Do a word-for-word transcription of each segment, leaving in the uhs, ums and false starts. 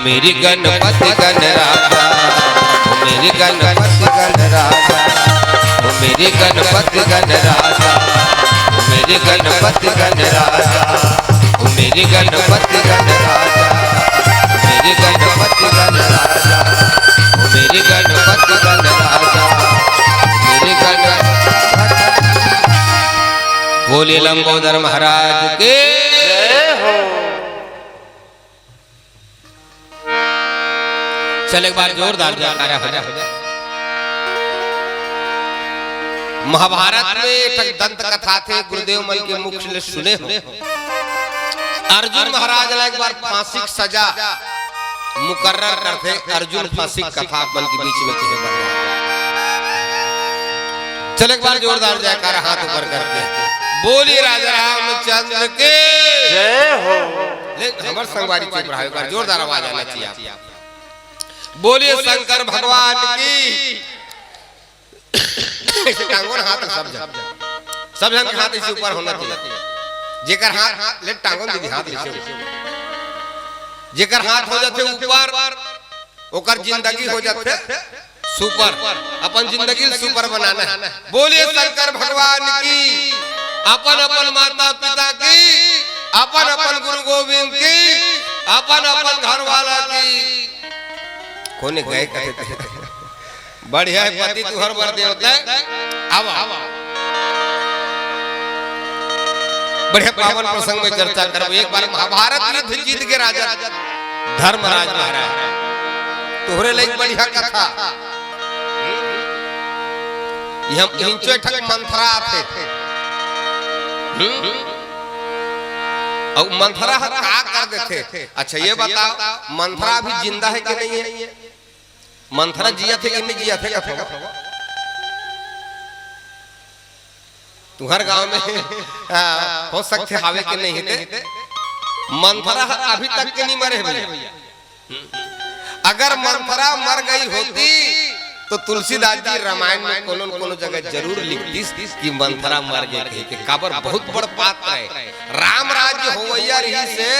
मेरे गणपति गणराजा, ओ मेरे गणपति गणराजा, ओ मेरे गणपति गणराजा, ओ मेरे गणपति गणराजा, ओ मेरे गणपति गणराजा, ओ मेरे गणपति गणराजा, ओ मेरे गणपति गणराजा, ओ मेरे गणपति। बोलिए लंबोदर महाराज के। जय हो। चल, एक बार जोरदार जयकारा हो जाए। महाभारत में एक ठक दंत कथा थे, गुरुदेव मन के मुख ले सुने हो। अर्जुन महाराज ला एक बार फांसी की सजा मुकर्रर करथे। अर्जुन फांसी की कथा आप मन के बीच में कहे बर। चल, एक बार जोरदार जयकारा हाथ ऊपर करके बोलिए राजा रामचंद्र के। जय हो। ले, हमर संगवारी चुप रहा, एक बार जोरदार आवाज आना चाहिए आप। बोलिए शंकर भगवान की। ऐसे टांगो ना हाथ सब जन, सब जन के हाथ ऐसे ऊपर होना चाहिए। जेकर हाथ, ले टांगो दीदी, हाथ ऐसे, जेकर हाथ हो जाथे ऊपर, ओकर जिंदगी हो जाथे सुपर। अपन जिंदगी ल सुपर बनाना है। बोलिए शंकर भगवान की, अपन अपन माता पिता की, अपन अपन गुरु गोविंद की, अपन अपन घर वाला की। कोने गए कथे थे? बढ़िया है पति तुहर बर देवता। आवा। बढ़िया पावन प्रसंग में चर्चा करबो। एक बार महाभारत युद्ध जीत के राजा धर्मराज महाराज, तोहरे लाइक बढ़िया कथा। ये हम हिंचो ठक मंथरा आथे। हम्म? अउ मंथरा ह का कर देथे? अच्छा, ये बताओ, मंथरा अभी जिंदा है कि नहीं है? मंथरा जियत हे कि नहीं जियत हे, कथो? तुहर गांव में, हाँ, हो सकथे हावे के नहीं हे ते। मंथरा ह अभी तक के नहीं मरे हे भैया। अगर मंथरा मर गई होती तो तुलसीदास जी रामायण में कोनो न कोनो जगह जरूर लिख दिस कि मंथरा मर गई कहिके। काबर बहुत बड़ पात्र है, राम राज्य होवैया रहिस हे,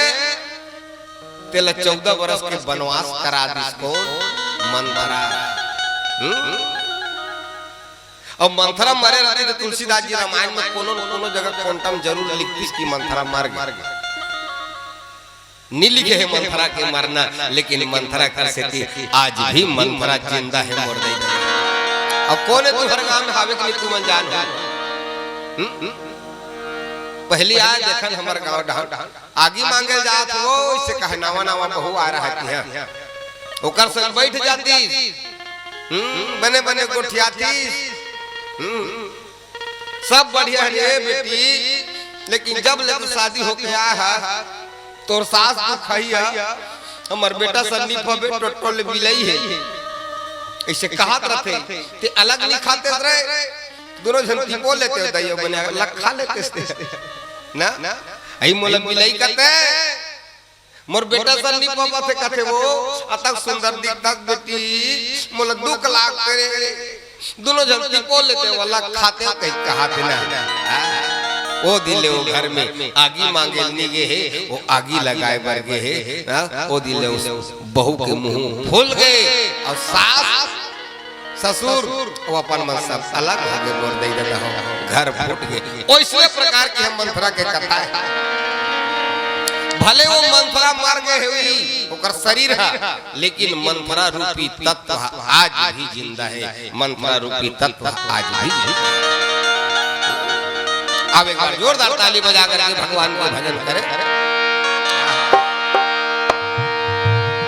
तेला चौदह बरस के बनवास करा दिस कोन? मंथरा। हम्म? अउ मंथरा मरे रहती तो तुलसीदास जी रामायण में कोनो न कोनो जगह कोंटा म जरूर लिखतिस कि मंथरा मर गे। नी लिखे हे मंथरा के मरना, लेकिन मंथरा कर सेती आज भी मंथरा जिंदा हे मोर दई। अब कोन हे तुहर गांव में हावे कि नहीं तुमन जान हो? हम्म? पहली आय देखन हमर गांव डहान आगी मांगे जात हो, इसे कहे नवा नवा बहू आ रहा है तिहां। ओकर संग बैठ जाती। हम्म, बने बने गोठियाती। हम्म, सब बढ़िया है रे बेटी, लेकिन जब ले तू शादी होके आय हा, तोर सास दुख खाही हा, हमर बेटा सन्नी पबे टोटो ले बिलई हे। ऐसे कहत रथे, ते अलग नहीं खाते रे, दोनों झन टिपो लेते हो, दइयो बने अलग खा लेते ना। आई मोला बिलई कहते, मोर बेटा सन्नी पापा से कथे वो, अतक सुंदर दिखता बेटी, मोला दुख लागते रे। दोनों झन टिपो लेते वाला खाते कहीं कहा थे ना। ओ दिन ले वो घर में आगी मांगे नी गे हे, वो आगी लगाए बर गे हे। हाँ? ओ दिन ले उस बहू के मुंह फूल गए अउ सास ससुर, वो अपन मन सब अलग हो गए, मोर दई ददा हो, घर फूट गए। ओइसने प्रकार की हम मंथरा के कथा है। भले वो मंथरा मर गए हुई, ओकर शरीर है, लेकिन मंथरा रूपी तत्व आज भी जिंदा है। मंथरा रूपी तत्व आज भी जिंदा है। अब एक बार जोरदार ताली बजा करके भगवान को भजन करें।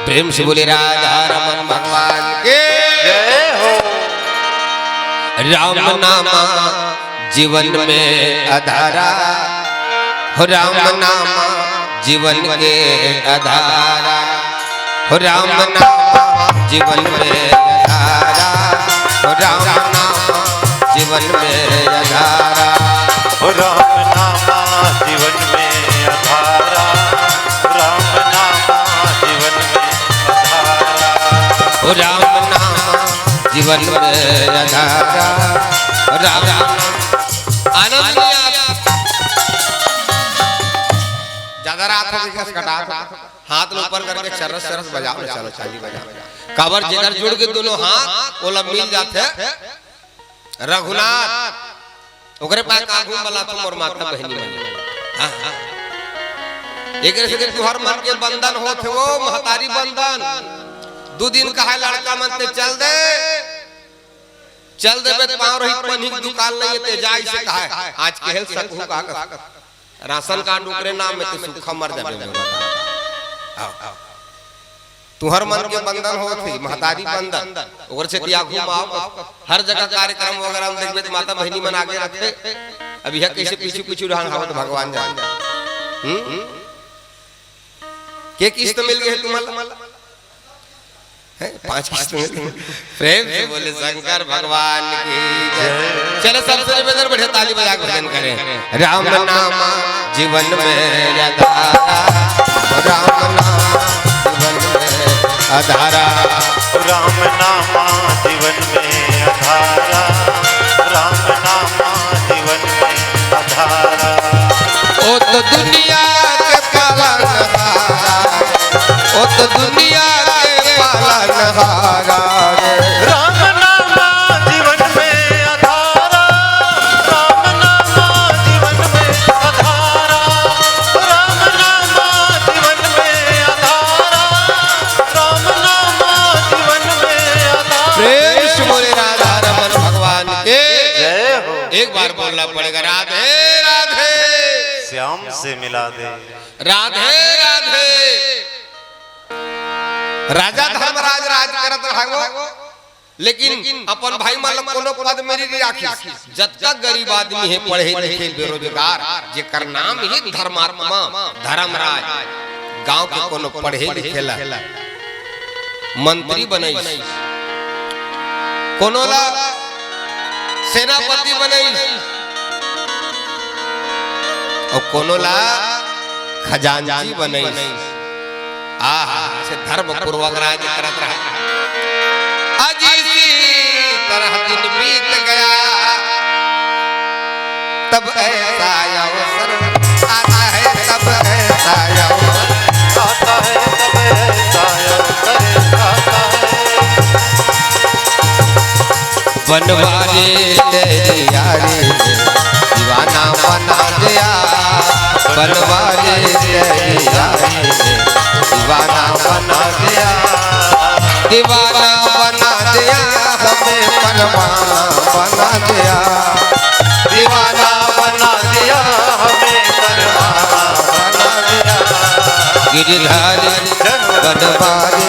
प्रेम से बोले राधा रमन भगवान के। जय हो। राम नामा जीवन में आधारा, हो राम नामा जीवन के आधारा, हो राम नामा जीवन में आधारा, हो राम नामा जीवन में आधारा। हो राम नामा जीवन में आधारा, हो राम नामा जीवन में आधारा। हो राम नामा जीवन में आधारा, हो राम नामा। आनंद नहीं आता। ज्यादा रात हो गई, कस कटा। हाथ ल ऊपर करके चरस चरस बजाव ना, चलो ताली बजाव। काबर जेकर जुड़ के दोनों हाथ, ओला मिल जाथे रघुनाथ। ओकरे पास का घूम बला तू मोर माता बहिनी मन। हाँ, हाँ। एकरे से तुहर मन के बंधन होत हे, वो महतारी बंधन। दू दिन कहा लड़का मन ते चल दे, चल देबे त पाँव रही पनही के दुकान नहीं हे ते जा, अइसे कहा। आज के हेल सकहू का कर। राशन कार्ड ओकरे नाम में ते सुखा मर जाबे। हाँ। तुहर मन के बंधन होत हे, महतारी बंधन, ओकर से तिया घुमाव। हर जगह कार्यक्रम वगैरह में देखबे त माता बहिनी मन आगे रथे। अब यह कैसे पीछू पीछू रहन हावत भगवान जाने। हम्म? के किस्त मिल गए तुम्हारा? हैं? पांच किस्त मिल गए। प्रेम से बोले शंकर भगवान की जय। चलो सबसे निवेदन, बढ़िया ताली बजा के भजन करें। राम नाम जीवन में आधारा, राम नाम जीवन में आधारा। राम नाम जीवन में आधारा, राम नाम जीवन में आधारा। ओ तो दुनिया के पालनहारा, ओ तो दुनिया के पालनहारा रे। राम नाम जीवन में आधारा, राम नाम जीवन में आधारा, राम नाम जीवन में आधारा, राम नाम जीवन में आधारा। प्रेम से बोले राधा रमन भगवान के जय हो। एक बार बोलना पड़ेगा, राधे राधे। श्याम से मिला दे। राधे राधे। राजा धर्मराज राज करत रहा वो, लेकिन अपन भाई मन ल कोनो पद में नहीं राखिस। जतका गरीब आदमी हे, पढ़े लिखे, बेरोजगार, जेकर नाम ही धर्मात्मा, धर्मराज, गांव के कोनो पढ़े लिखे ला मंत्री बनइस, कोनो ला सेनापति बनइस, अउ कोनो ला खजांची बनइस। आहा, से धर्म पूर्वक राज करत रहा। अज इसी तरह दिन बीत गया, तब ऐसा अवसर आता है, तब ऐसा अवसर आता है, तब ऐसा अवसर आता है। बनवारी तेरी यारी ने दीवाना बना दिया, बनवारी तेरी यारी ने दीवाना बना दिया, दीवाना बना दिया, हमें परवाना बना दिया, दीवाना बना दिया, हमें परवाना बना दिया। गिरधारी बनवारी,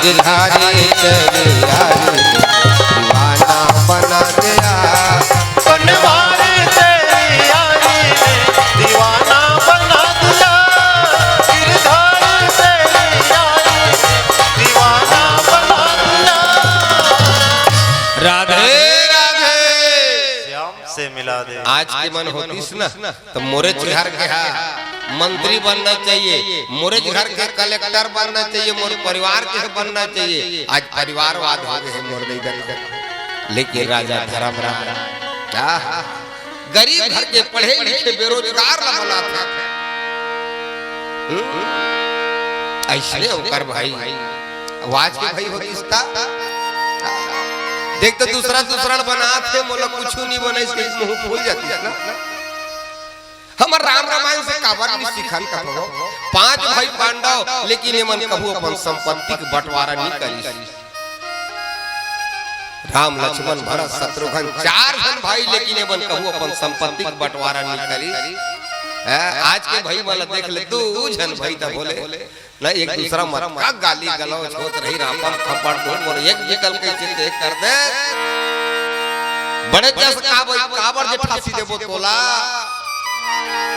गिरधारी तेरी यारी ने दीवाना बना दिया। बनवारी तेरी यारी ने दीवाना बना दिया। गिरधारी तेरी यारी ने दीवाना बना दिया। राधे राधे। श्याम से मिला दे। आज के मन होतिस ना, त मोरेच घर के हा मंत्री बनना चाहिए, मोरेच घर के कलेक्टर बनना चाहिए, मोर परिवार के बनना चाहिए। आज परिवारवाद हो गए हे मोर दई दई। लेकिन राजा धर्मराज, आहा, गरीब घर के पढ़े लिखे बेरोजगार ला बनात हे। हम्म? अइसने ओकर भाई, अउ आज के भाई होतिस त देख त दूसरा दूसरा बनात हे, मोला कुछु नहीं बनइस, मुंह फूल जातिस ना। हमर राम रामायण से काबर नहीं सीखन कथो? पांच भाई पांडव, लेकिन एमन कभू अपन संपत्ति के बंटवारा नहीं करिस। राम, लक्ष्मण, भरत, शत्रुघ्न, चार झन भाई, लेकिन एमन कभू अपन संपत्ति के बंटवारा नहीं करिस। हैं, आज के भाई मन ला देख ले, दू झन भाई त बोले, ना, एक दूसरा मन का गाली गलौज होत रही, रापन थप्पड़ दो, मोर एक बिकल कइसे ते कर दे। बड़े जस का भाई, काबर जे फांसी देबो तोला।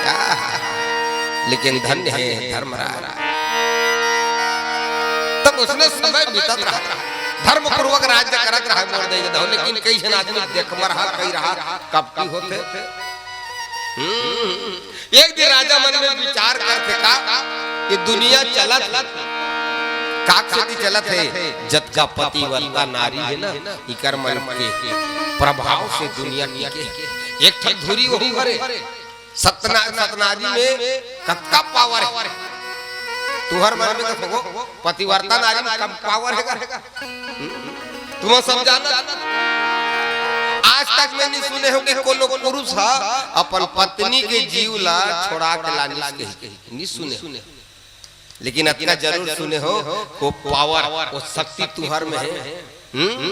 क्या? लेकिन धन्य हे धर्मराज। तब उसने समय बीतत रहा, धर्मपूर्वक राज्य करत रहा, मोर दे दो, लेकिन कई झन आदमी देख मरहा, कई रहा, कपटी होते। हम्म। एक दिन राजा मन में विचार करथे का, ये दुनिया चलत काक सेती चलत हे, जतका पतिव्रता नारी हे ना, इकर मन के प्रभाव से दुनिया टिके हे। एक ठन धुरी वहू हरे, सतना-, सतनारी में कतका पावर हे। तुहर मन में कथो, पतिव्रता नारी में कम पावर हे का? तुम सब जानत, आज तक मैं नहीं सुने हो कि कोनो पुरुष हा अपन पत्नी के जीव ला छोड़ा के लानिस कही, नहीं सुने हो। लेकिन अतना जरूर सुने हो, वो पावर, वो शक्ति तुहर में हे। हम्म?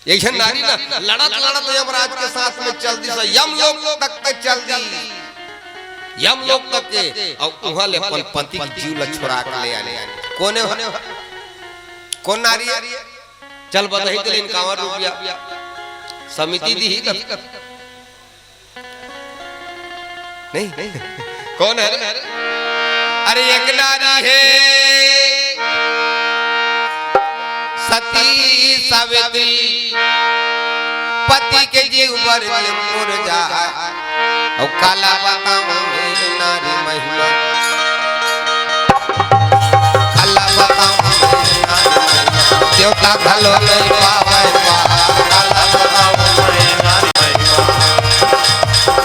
एक झन नारी ना लड़त लड़त यमराज के साथ में चल दिस, यमलोक तक के चल दिस, यमलोक तक के, अउ उहाँ ले अपन पति के जीव ला छोड़ा के ले आने। कोने हो? कोन नारी हे? चल बतही तेला इनकावन रुपया। समिति दिही कथे। नहीं? कोन हे? अरे एक नारी हे सती सावित्री, पति के जीव बर जम पुर जा, अउ काला बताऊं मैं नारी महिमा। काला बताऊं मैं नारी महिमा, देवता घलो नहीं पावे पहाड़। काला बताऊं मैं नारी महिमा।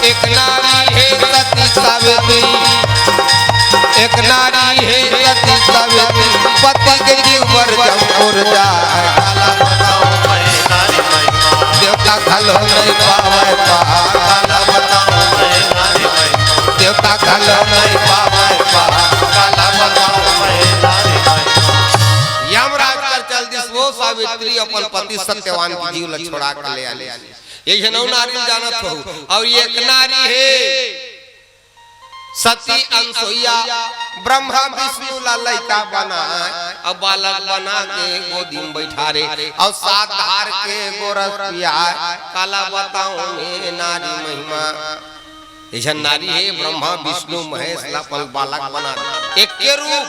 एक नारी हे सती सावित्री, एक नारी हे सती सावित्री, पति के जीव बर जम पुर जाय। काला बताऊं मैं नारी महिमा, देवता घलो नहीं पावे पहाड़। काला बताऊं मैं नारी महिमा, देवता घलो नहीं पावे पहाड़। काला बताऊं मैं नारी महिमा। यमराज कर चल दिस वो सावित्री अपन पति सत्यवान के जीव ला छोड़ा के ले आने। एक झन अउ नारी ल जानत हो, अउ एक नारी हे सती अनसुईया, ब्रह्मा विष्णु ला लइका बनाय, अउ बालक बना के गोदी में बइठारे, अउ सात धार के गोरस पियाय। काला बताऊं मैं नारी महिमा। एक झन नारी हे, ब्रह्मा विष्णु महेश ला अपन बालक बना दे, एके रूप।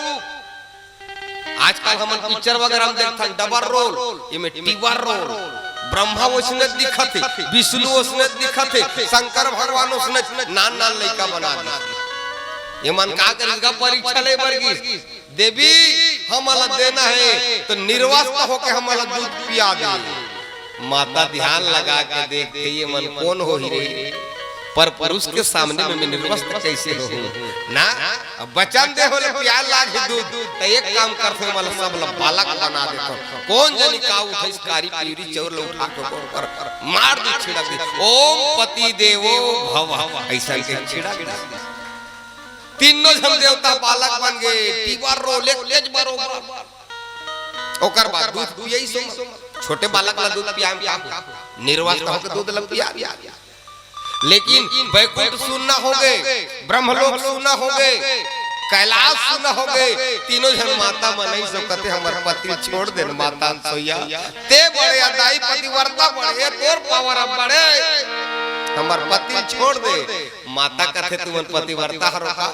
आजकल हमन पिक्चर वगैरह में देखथन, डबल रोल, एमे टिबर रोल। ब्रह्मा ओसने दिखत हे, विष्णु ओसने दिखत हे, शंकर भगवान ओसने, नान नान लइका बना दे। एमन का करिस गा, परीक्षा ले बर गिस, देवी हमला देना हे तो निर्वस्त्र होके हमला दूध पिया दे। माता ध्यान लगा के देखथे, एमन कोन होही रे? पर पुरुष के सामने में मैं निर्वस्त्र कैसे होहूं? ना, अब वचन दे होले पियाय लागही दूध, त एक काम करथों, एमन सब ल बालक बना देथों। कोन जनी का उठाइस कारी पीरी चौर ल उठा के ओकर ऊपर मार दे, छिड़क दे। ओम पति देवो भव, अइसन के छिड़क दे। तीनों झन देवता बालक बन गे, टिबर रोल एके बरोबर। ओकर बाद दूध पियइस, छोटे बालक ला दूध पियाय में का हो? निर्वस्त्र होके दूध ला पिया। लेकिन बैकुंठ सुन्ना होगे, ब्रह्मलोक सुन्ना होगे, कैलाश सुन्ना होगे। तीनों झन माता मन अइस कथे, हमर पति छोड़ दे न माता अनसुईया, ते बड़े अदाई पतिव्रता बड़े, तोर पावर अब बड़े, हमर पति छोड़ दे। माता कथे, तुमन पतिव्रता हरो का?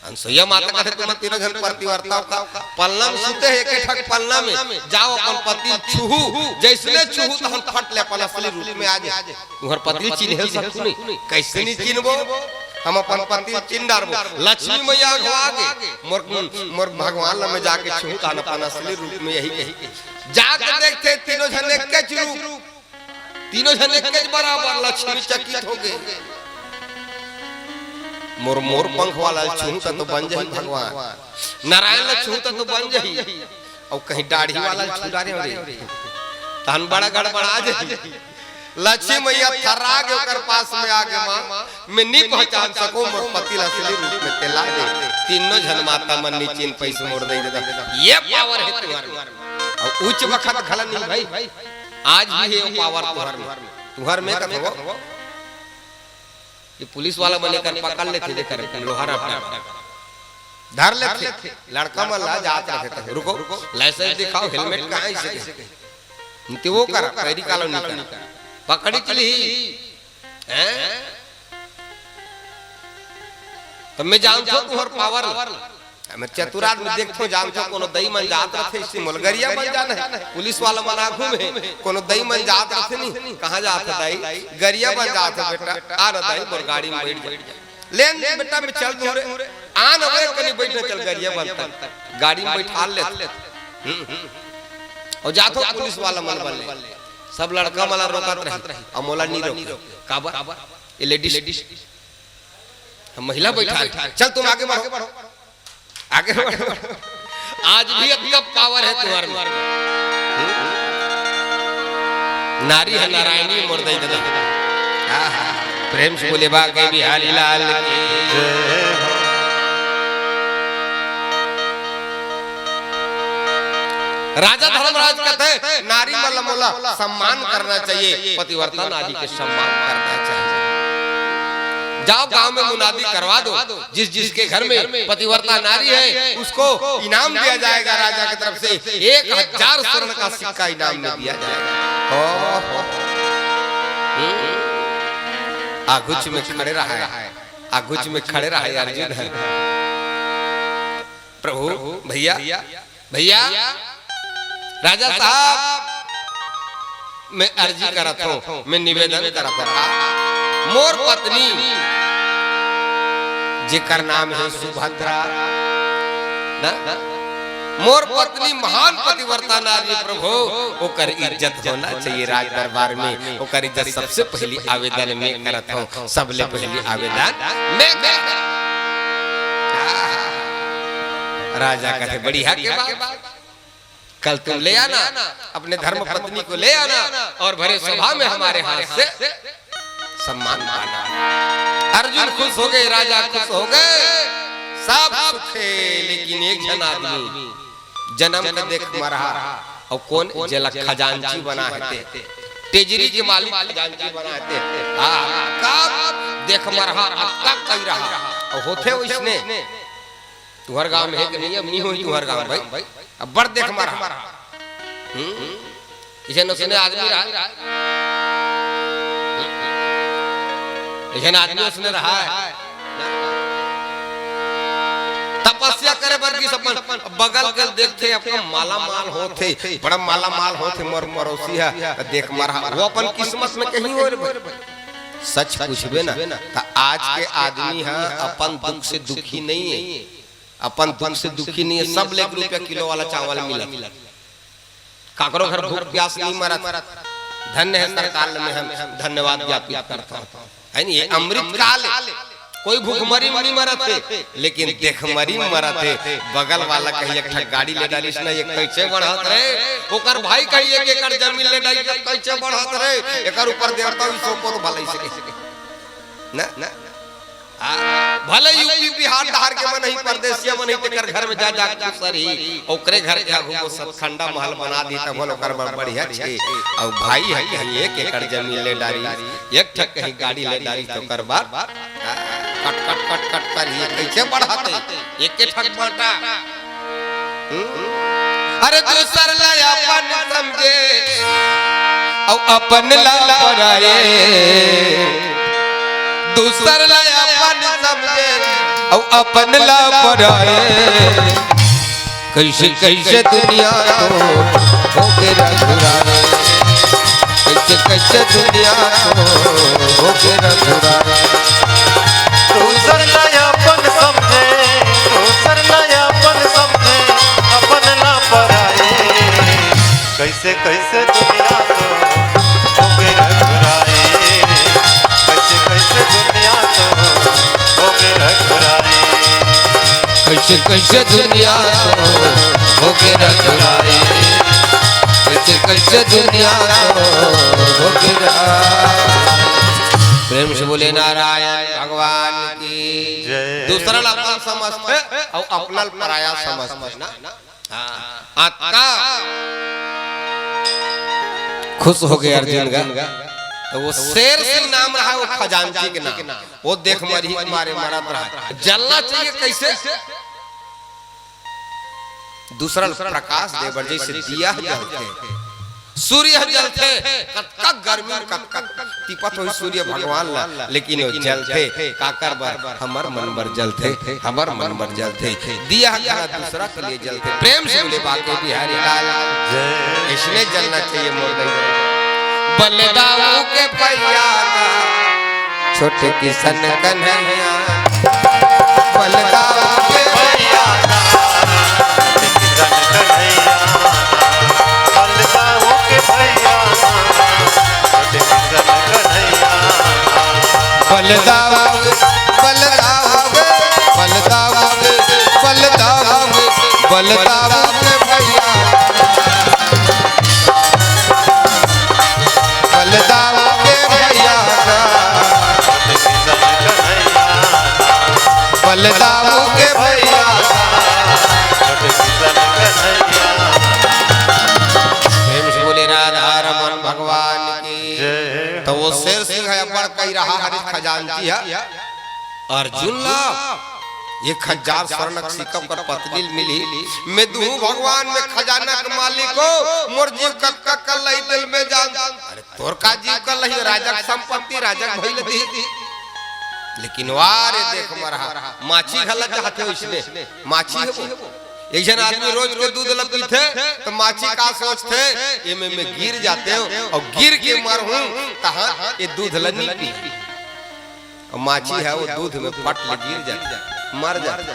अनसुईया माता कथे, तुमन तीनों झन पतिव्रता हो का? पलना में सुते हे, एके ठक पलना में। जाव अपन पति ल छूहू, जइसने छूहू तहन फट ले अपन असली रूप में आ जाय। उहर पति ल चिन्हे सकहू नहीं, कइसे नहीं चिन्हबो? हम अपन पति ल चिन्ह डारबो। लक्ष्मी मइया आघो आगे, मोर, मोर भगवान ला मैं जाके छूहूं तहन अपन असली रूप में आही कही। जाके देखथे तीनों झन एकेच रूप, तीनों झन एकेच बराबर। लक्ष्मी चकित होगे। मोर, मोर पंख वाला ल छूहूं त तो बन जाही भगवान, नारायण ल छूहूं त तो बन जाही, अउ कहीं दाढ़ी वाला ल छू डारे होही, तहन बड़ा गड़बड़ा जाही। लक्ष्मी मइया थर्रा गे ओकर पास में आगे, मां, मैं नी पहचान सकों, मोर पति ल असली रूप में ते ला दे। तीनों झन माता मन नी चिन्ह पाइस मोर दई ददा। ये पावर हे तुहर में। अउ उच बखत घला नहीं भाई, आज भी हे वो पावर तुहर में। तुहर में कथो, ये पुलिस वाला मन एकर पकड़ लेथे, जेकर लोहा रपटा धर लेथे, लड़का मन ला जात रथे त, रुको, लाइसेंस दिखाओ, हेलमेट कहां हे, इसे कहे। नहीं तो वो करा, पैरी कालो नहीं करा। पकड़ी चली ही। हैं? त मैं जानथों तुहर पावर ला। मैं चतुर आदमी देखथों, जानथों, कोनो दई मन जात रथे, इसे मोला गरिया बन जाना हे। पुलिस वाला मन आघू में, कोनो दई मन जात रथे नहीं, कहां जात हे दाई? गरिया बन जात हे बेटा, आ ना दाई, मोर गाड़ी में बैठ जा। लेन बेटा, मैं चल दूं रे। आ ना वे कनी बैठ ना, चल गरिया बन तक। गाड़ी में बैठा ले। हम्म। अउ जाथों पुलिस वाला मन बन ले। सब लड़का मन ला रोकत रही, अउ मोला नहीं रोके। काबर? ये लेडीज, हम महिला बैठा हे। चल तुम आगे बढ़ो। आगे बढ़ो। आज भी अतका पावर है तुम्हारे में। नारी है नारायणी मोर दई ददा। आहा, प्रेम से बोले बांके बिहारी लाल की। राजा धर्मराज कहते, नारी मन ला मोला सम्मान करना चाहिए, पतिव्रता नारी के सम्मान करना चाहिए। जाओ गांव में मुनादी करवा दो, जिस जिसके घर में पतिव्रता नारी है उसको इनाम दिया जाएगा राजा की तरफ से, एक हजार स्वर्ण का सिक्का इनाम में दिया जाएगा। ओहो। हम्म। आगुच में खड़े रहा है, आगुच में खड़े रहा है अर्जुन है। प्रभु, भैया, भैया, राजा साहब, मैं अर्जी करत हूँ, मैं निवेदन करत हूँ, मोर पत्नी जेकर नाम है सुभद्रा, ना? मोर पत्नी महान पतिव्रता नारी प्रभु, ओकर इज्जत होना चाहिए राज दरबार में, ओकर इज्जत सबसे पहली आवेदन में करत हूँ, सबले पहली आवेदन मैं करत हूँ। राजा कथे, बढ़िया के बात, कल तुम ले आना, अपने धर्म पत्नी को ले आना और भरे सभा में हमारे हाथ से सम्मान पाना। अर्जुन खुश हो गए, राजा खुश हो गए, सब सुख है, लेकिन एक झन आदमी जनम के देख मरहा, अउ कोन जेला खजांची बना हे ते, टेजरी के मालिक खजांची बना हे ते। हाँ, का देख मरहा, अतका कई रहा, अउ होथे वइसने। तुहर गांव में हे कि नहीं? अब नहीं होही तुहर गांव भाई, अब्बड़ देख मरहा। हम्म? इसे नसने आदमी रहा, इसे आदमी उसने रहा है। तपस्या करे बर गिस अपन बगल के देखथे, अपन माला माल होथे, बड़ा माला माल होथे, मोर पड़ोसी है, देख मरहा, वो अपन किस्मत में कहीं हो रे भाई। सच पूछबे ना, त आज के आदमी ह अपन दुख से दुखी नहीं है, अपन दुख से दुखी नहीं है, सब ले एक रुपया किलो वाला चावल मिलत। काकरो घर भूख प्यास नहीं मरत। धन्य है सरकार ल मैं हम धन्यवाद ज्ञापित करता हूँ, है नी? ये अमृत काल है, कोई भूखमरी में नहीं मरत है, लेकिन देखमरी में मरत है। बगल वाला कहीं एक ठक गाड़ी ले डालिस ना, ये कैसे बढ़त रे? ओकर भाई कहीं एक एकड़ जमीन ले डालिस, कैसे बढ़त रे? एकर ऊपर देवता भी सौंपो तो भलाई से कहे। ना, ना। आ, भले यूपी बिहार डहार के मन ही, परदेसिया मन ही, तेकर घर में जा, जा के दूसर ही, ओकरे घर के आगू वो सतखंडा महल बना दी, तब भले ओकर बर बढ़िया छे। अउ भाई है कहीं एक एकड़ जमीन ले डारी, एक ठक कहीं गाड़ी ले डारी, तो ओकर बर, आ, कट, कट, कट, कट करिए, कैसे बढ़ाते? एक के ठक बांटा। हम्म? अरे दूसर ला अपन समझे, अउ अपन ला पराए। दूसर ला अपन समझे, अउ अपन ला पराए। कैसे, कैसे दुनिया तो होके रघुराए। कैसे, कैसे दुनिया तो होके रघुराए। दूसर ला अपन समझे, दूसर ला अपन समझे, अपन ला पराए। कैसे, कैसे दुनिया तो होके रघुराए। कैसे, कैसे दुनिया तो होके रघुराए। कैसे, कैसे दुनिया तो होके रघुराए। कैसे, कैसे दुनिया तो होके रघुराए। प्रेम से बोले नारायण भगवान की। जय। दूसर ला अपन समझथे अउ अपन ला पराया समझथे ना। हाँ। अतका खुश हो गए अर्जुन गा। तो वो शेर सिंह नाम रहा, वो खजांची के नाम, वो देख मरही मारे मरत रहा। जलना चाहिए कैसे? दूसर ल प्रकाश दे बर, जैसे दिया जलथे, सूर्य जलथे, कतका गर्मी, कतका तिपत होही सूर्य भगवान ला, लेकिन वो जलथे काकर बर? हमर मन बर जलथे, हमर मन बर जलथे। दिया ह घला दूसरा के लिए जलथे। प्रेम से बोले बांके बिहारी लाल। जय। इसने जलना चाहिए मोर दई। बलदाऊ के भैया ना, छोटे किशन कन्हैया। बलदाऊ के भैया ना, छोटे किशन कन्हैया। बलदाऊ के भैया ना, छोटे किशन कन्हैया। बलदाऊ, बलदाऊ, बलदाऊ, बलदाऊ कहि रहा हरिस खजांची ह, अर्जुन ला एक हजार स्वर्ण के सिक्का ओकर पत्नी ल मिली। मैं दुहूं भगवान, मैं खजाना के मालिक हों, मोर जीव कतका कल्लही तेला मैं जानथों। अरे तोर का जीव कल्लही, राजा के संपत्ति, राजा के भई ल दिही। लेकिन वा रे देख मरहा, माछी घला चाहथे ओइसने, माछी हे वो। एक झन आदमी रोज के दूध ल पीथे, त माछी का सोचथे, "एमे मैं गिर जातेंव अउ गिर के मरहूं, तहां ए दूध ल नी पी।" अउ माछी ह वो दूध में फट ले गिर जाथे, मर जाथे।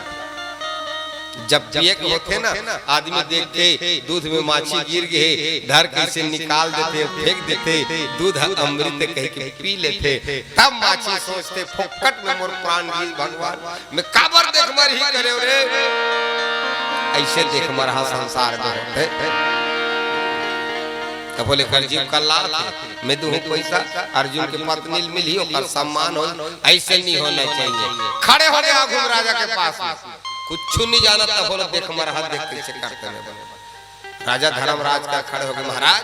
जब पिए के होथे ना, आदमी देखथे दूध में माछी गिर गे हे, धर के अइसे निकाल देथे, फेंक देथे, दूध ह अमृत कहिके पी लेथे। तब माछी सोचथे, "फोकट में मोर प्राण गिस भगवान, मैं काबर देख मरही करेंव रे।" अइसे देख मरहा संसार में होथे। त बोले, "कर जीव कल्ला, मैं दुहूं पइसा, अर्जुन के पत्नी ल मिलही, ओकर सम्मान होही, अइसे नी होना चाहिए।" खड़े हो गे आघू म राजा के पास में, कुछू नी जानत, त बोले, "देख मरहा, देख कइसे करथे।" राजा धर्मराज का खड़े होके, "महाराज,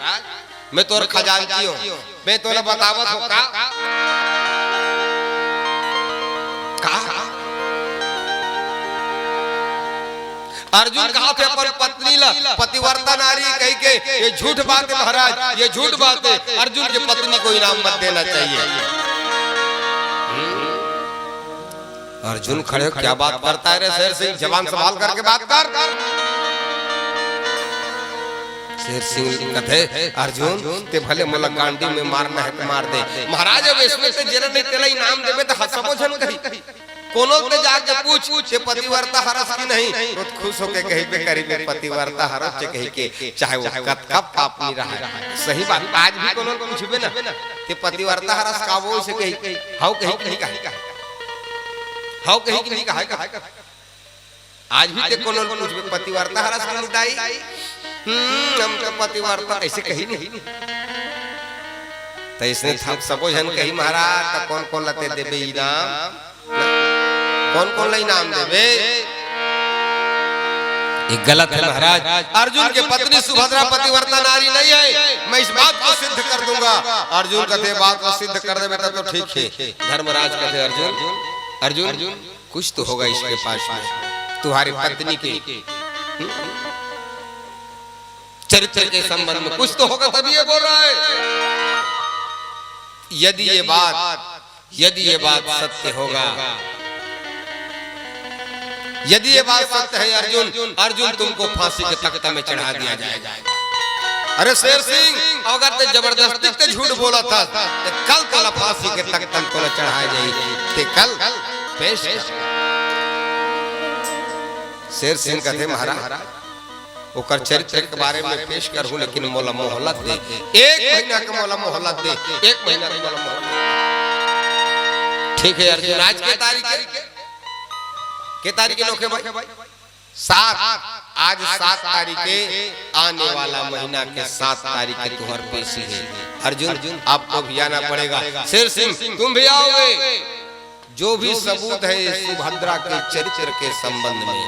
मैं तोर खजांची हों, मैं तोला बतावत हों का?" का? अर्जुन कहाथे अपन पत्नी ला, पतिव्रता नारी कहिके, "ये झूठ बात हे महाराज, ये झूठ बात हे, अर्जुन के पत्नी को इनाम मत देना चाहिए।" अर्जुन खड़े हो, "क्या बात करता है रे शेर सिंह, जबान संभाल करके बात कर।" शेर सिंह कथे, "अर्जुन, तें भले मोला गांडी में मारना हे त मार दे।" महाराज, अब इसमें से जेला नहीं तेला इनाम देबे त ह-, सबो झन कही। कोनो ल तें जाके पूछ, "तें पतिव्रता हरस कि नहीं?" तो खुश होके कही, "बे करी, मैं पतिव्रता हरों चे," कहिके, चाहे वो कतका पाप नी रहे। सही बात, आज भी कोनो ल पूछबे ना, "तें पतिव्रता हरस का वो?" अइसे कही, "हव," कही कि नी कही? हव कही कि नी कही? आज भी तें कोनो ल पूछबे, "पतिव्रता हरस कि नी दाई?" "हम्म, हम तो पतिव्रता," अइसे कही नहीं। त इसने थप सबो झन कही, "महाराज, त कोन कोन ल तें देबे इनाम? कोन कोन ल इनाम देबे?" ये गलत हे महाराज। अर्जुन के पत्नी सुभद्रा पतिव्रता नारी नहीं हे, मैं इस बात को सिद्ध कर दूंगा। अर्जुन कथे, "बात को सिद्ध कर देबे त तो ठीक हे।" धर्मराज कथे, "अर्जुन, अर्जुन, कुछ तो होगा इसके पास में, तुम्हारी पत्नी के, हम्म, चरित्र के संबंध में कुछ तो होगा, तभी ये बोल रहा है। यदि ये बात, यदि ये बात सत्य होगा, यदि ये बात सत्य है अर्जुन, अर्जुन तुमको फांसी के तख्ता में चढ़ा दिया जाएगा।" अरे शेर सिंह, अगर तें जबरदस्ती तें झूठ बोलत हस, त कल तोला फांसी के तख्ता में तोला चढ़ाय जाही। तें कल पेश कर। शेर सिंह कथे, "महाराज, ओकर चरित्र के बारे में पेश करहूं, लेकिन मोला मोहलत दे, एक महीना के मोला मोहलत दे, एक महीना के मोला मोहलत दे।" ठीक है अर्जुन, आज के तारीख हे? के तारीख हे नोखे भाई? सात। आज सात तारीख हे, आने वाला महीना के सात तारीख के तुंहर पेशी हे। अर्जुन, आपको भी आना पड़ेगा। शेर सिंह, तुम भी आओगे। जो भी सबूत है सुभद्रा के चरित्र के संबंध में,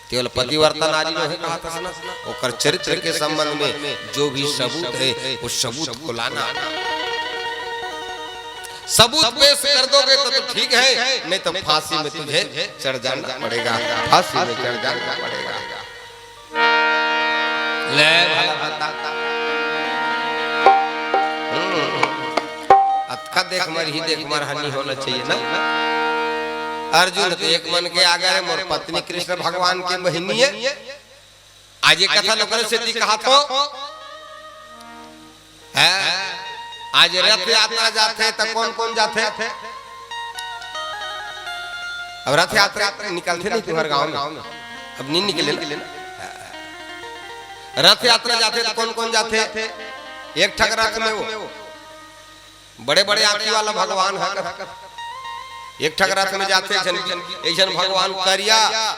केवल पतिव्रता नारी नोहे कहाथस ना, ओकर चरित्र के संबंध में जो भी सबूत है, वो सबूत को लाना। सबूत पेश कर दोगे तो, तो ठीक है, नहीं तो फांसी में तुझे चढ़ जाना पड़ेगा, फांसी में चढ़ जाना पड़ेगा। ले भला बता। हम्म। अतका देख मरही, देख मरहा नी होना चाहिए ना। अर्जुन तो एक मन के आगे हे, मोर पत्नी कृष्ण भगवान के बहिनी हे। आज ये कथा लोगन से दी कहाथों। हैं? आज रथ यात्रा जाथे त कोन कोन जाथे? अब रथ यात्रा निकलथे नहीं तुम्हारे गांव में, अब नहीं निकले ना। रथ यात्रा जाथे त कोन कोन जाथे? एक ठक रथ में वो बड़े बड़े आंखी वाला भगवान ह। एक ठक रथ में जाथे, एक झन, एक झन भगवान करिया,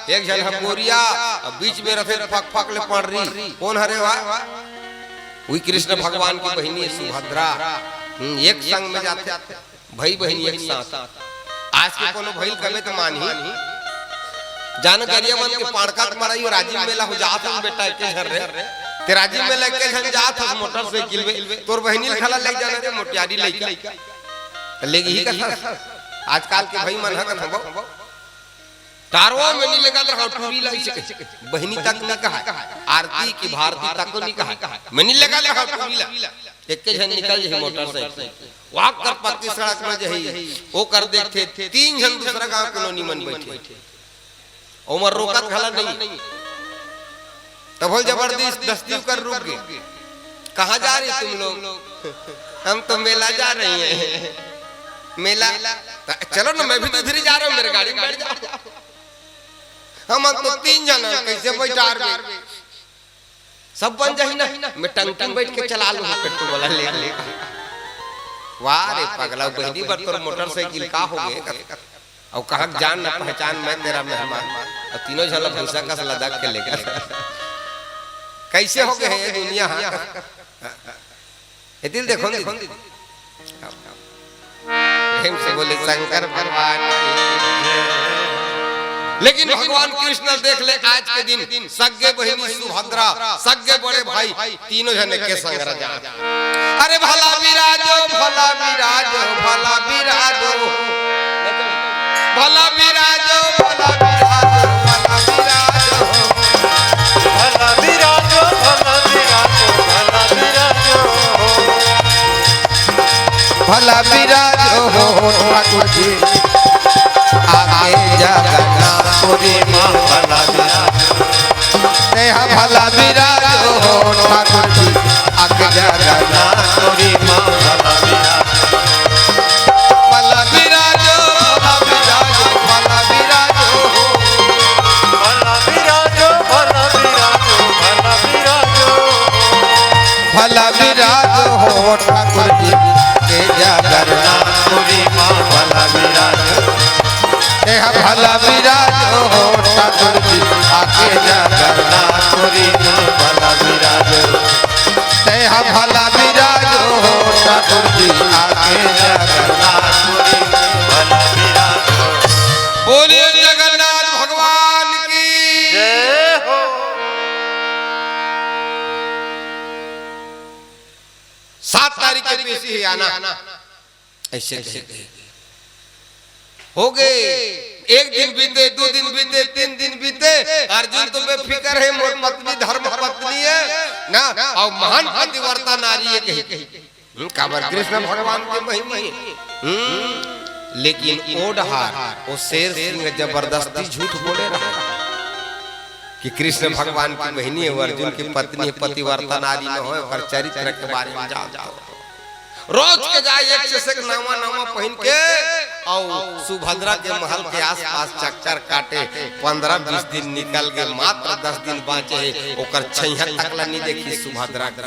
एक झन ह गोरिया, अउ बीच में रथे फक फक ले पंड़री। कोन हरे वा? वही कृष्ण भगवान की बहिनी हे सुभद्रा। हम्म, एक संग में जाथे, भाई बहिनी एक साथ। आज के कोनो भाई कबे त मानही। जान गरिया मन के पाड़का के मड़ई राजिम मेला हो जात हस बेटा, एके झन रे। तें राजिम मेला एके झन जात हस मोटरसाइकिल में, तोर बहिनी ल घला ले जाना रे मोटियारी लइका। त लेगही कथस। आजकल के भाई मन ह कथंव, टारवा में नी लेगत रहव टूरी ला, अइसे कहि। बहिनी तक नी कहय, आरती की भारती तक नी कहय, में नी लेगत रहव टूरी ला। एके झन निकल जही मोटरसाइकिल, वाक कर पक्की सड़क में जही, ओकर देखथे तीन झन दूसरा गांव के नोनी मन बइठे। ओमन रोकत घला नहीं। तब हो जबरदस्ती कर रुक गे। "कहाँ जा रही तुम लोग?" "हम तो मेला जा रही हैं।" "मेला? त चलो ना, मैं भी तो इधर ही जा रहा हूँ, मेरे गाड़ी में बैठ जाओ।" "हम तो तीन झन हन, कइसे बइठारबे?" "सब बन जाही ना, मैं टंकी में बइठ के चला लूँ, पेट्रोल वाला ले ले।" वाह रे पगला, बहिनी बर तोर मोटरसाइकिल का हो गे? अउ कहत, "जान न पहचान, मैं तेरा मेहमान।" अउ तीनों झन ला भूसा कस लदक के लेगत। कइसे हो गे हे ये दुनिया, हाँ? ए दिल देखो दीदी। प्रेम से बोले शंकर भगवान की जय। लेकिन भगवान कृष्ण देख ले आज के दिन, सग्गे बहिनी सुभद्रा, सग्गे बड़े भाई, तीनों झन के संग रजा। अरे भला बिराजो, भला बिराजो, भला बिराजो। भला बिराजो, भला बिराजो, भला बिराजो। भला बिराजो, भला बिराजो, भला बिराजो। भला बिराजो हो ठाकुर जी, आके जगन्नाथपुरी माँ भला बिराजो। तेहा भला बिराजो हो ठाकुर जी, आके जगन्नाथपुरी माँ भला बिराजो। भला बिराजो, भला बिराजो, भला बिराजो हो। भला बिराजो, भला बिराजो, भला बिराजो। भला बिराजो हो ठाकुर जी, आके जगन्नाथपुरी माँ भला बिराजो। ए हा भला बिराजो हो ठाकुर जी, आके जगन्नाथपुरी माँ भला बिराजो। ते हा भला बिराजो हो ठाकुर जी, आके जगन्नाथपुरी माँ भला बिराजो। बोलिए जगन्नाथ भगवान की जय हो। सात तारीख के पेशी हे आना। अइसे कहे। हो गे, एक दिन बीते, दू दिन बीते, तीन दिन बीते, अर्जुन तो बेफिकर हे, मोर पत्नी धर्म पत्नी हे ना, अउ महान पतिव्रता नारी हे कही। हम्म, काबर कृष्ण भगवान के महिमा हे। हम्म, लेकिन ओ डहार, ओ शेर सिंह जबरदस्ती झूठ बोले रहे कि कृष्ण भगवान की बहिनी हे, अर्जुन की पत्नी हे, पतिव्रता नारी न होय, ओकर चरित्र के बारे में जानत हो। रोज के जाय एक से एक नवा नवा पहिन के, अउ सुभद्रा के महल के आसपास चक्कर काटे। पंद्रह बीस दिन निकल गे, मात्र दस दिन बाँचे हे, ओकर छइहा तक ला नी देखिस सुभद्रा के।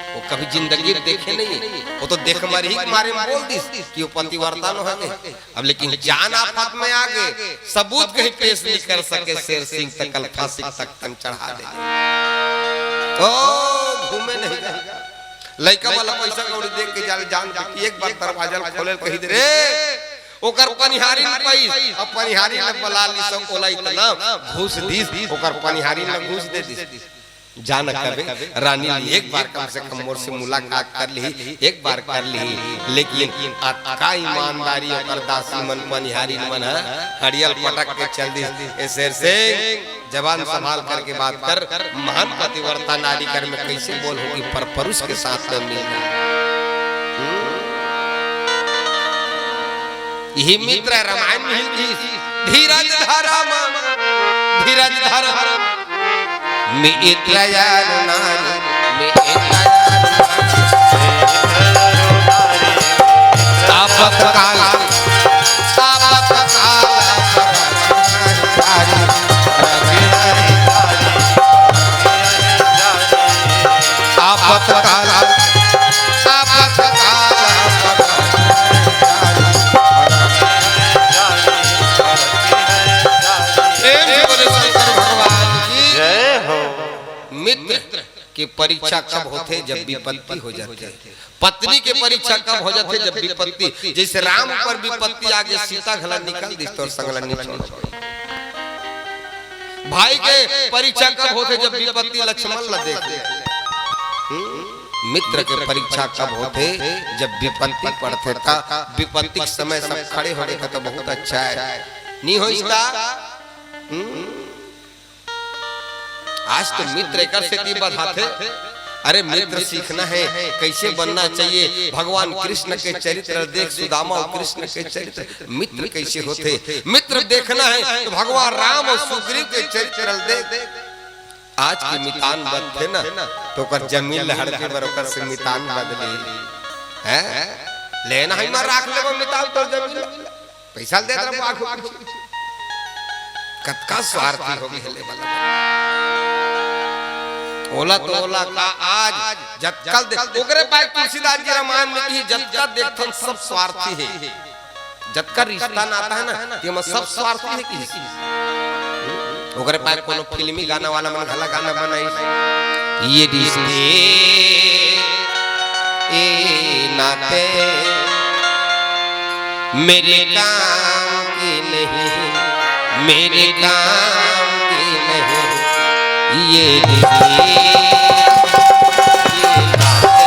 ओ कभी जिंदगी देखे नहीं हे। ओ तो देख मरही के मारे में बोल दिस कि ओ पतिव्रता नोहे। अब लेकिन जान आफत में आ गे, सबूत कहीं पेश नहीं कर सके, शेर सिंह त कल फांसी तक तन चढ़ा दे। ओ घूमे नहीं गा। लइका वाला पैसा कौड़ी देख के जाल जान दे कि एक बार दरवाजा ल खोले ल कही दे रे, ओकर पनिहारी ल पाइस, अब पनिहारी ल बला लिस, ओला इतना घूस दिस, ओकर पनिहारी ल घूस दे दिस। जान कबे रानी ल एक बार कम से कम मोर से मुलाकात कर लिही, एक बार कर लिही, लेकिन अतका ईमानदारी ओकर दासी मन पनिहारी मन ह हड़ियल पटक के चल दिस। ए शेर सिंह, जबान संभाल करके बात कर, महान पतिव्रता नारी कर में कैसे बोल होगी पर पुरुष के साथ में मिल। हम्म? इही मित्र रामायण में ही धीरज धरम, धीरज धरम। मित्र यार नारी, मित्र यार नारी। आपत काल, आपत काल। आपत काल, आपत काल। प्रेम से बोले शंकर भगवान की जय हो। मित्र के परीक्षा कब होथे? जब विपत्ति हो जाथे। पत्नी के परीक्षा कब हो जाथे? जब विपत्ति। जैसे राम पर विपत्ति आ गे, सीता घला निकल दिस, तोर संग ला नी छोड़। भाई के परीक्षा कब होथे? जब विपत्ति लक्ष्मण ला देख ले। हम्म? मित्र के परीक्षा कब होथे? जब विपत्ति पड़थे। त विपत्ति के समय सब खड़े होगे त बहुत अच्छा हे। नी होइस त, हम्म, आज तो मित्र एकर सेती बधाथे। अरे, मित्र सीखना हे, कैसे बनना चाहिए, भगवान कृष्ण के चरित्र देख, सुदामा अउ कृष्ण के चरित्र, मित्र कैसे होथे, मित्र देखना हे तो भगवान राम अउ सुग्रीव के चरित्र देख। आज के मितान बदथे ना, तो ओकर जमीन ल हड़पे बर ओकर से मितान बदली। हैं? लेना हे, मैं राख लेबो मितान तोर जमीन ल। पैसा ल देत रहो, आगू पीछू। कतका स्वार्थी होगे हे ले वाला। ओला तो ओला का आज जतका दे, ओकरे पाए तुलसीदास जी रामायण में कही, जतका देखथन सब स्वार्थी हे। जतका रिश्ता नाता हे ना, तेमा सब स्वार्थी हे कि। ओकरे पाए कोनो फिल्मी गाना वाला मन घला गाना बनाइस, ये रिश्ते ए नाते मेरे काम के नहीं, मेरे काम के नहीं, ये रिश्ते, ये नाते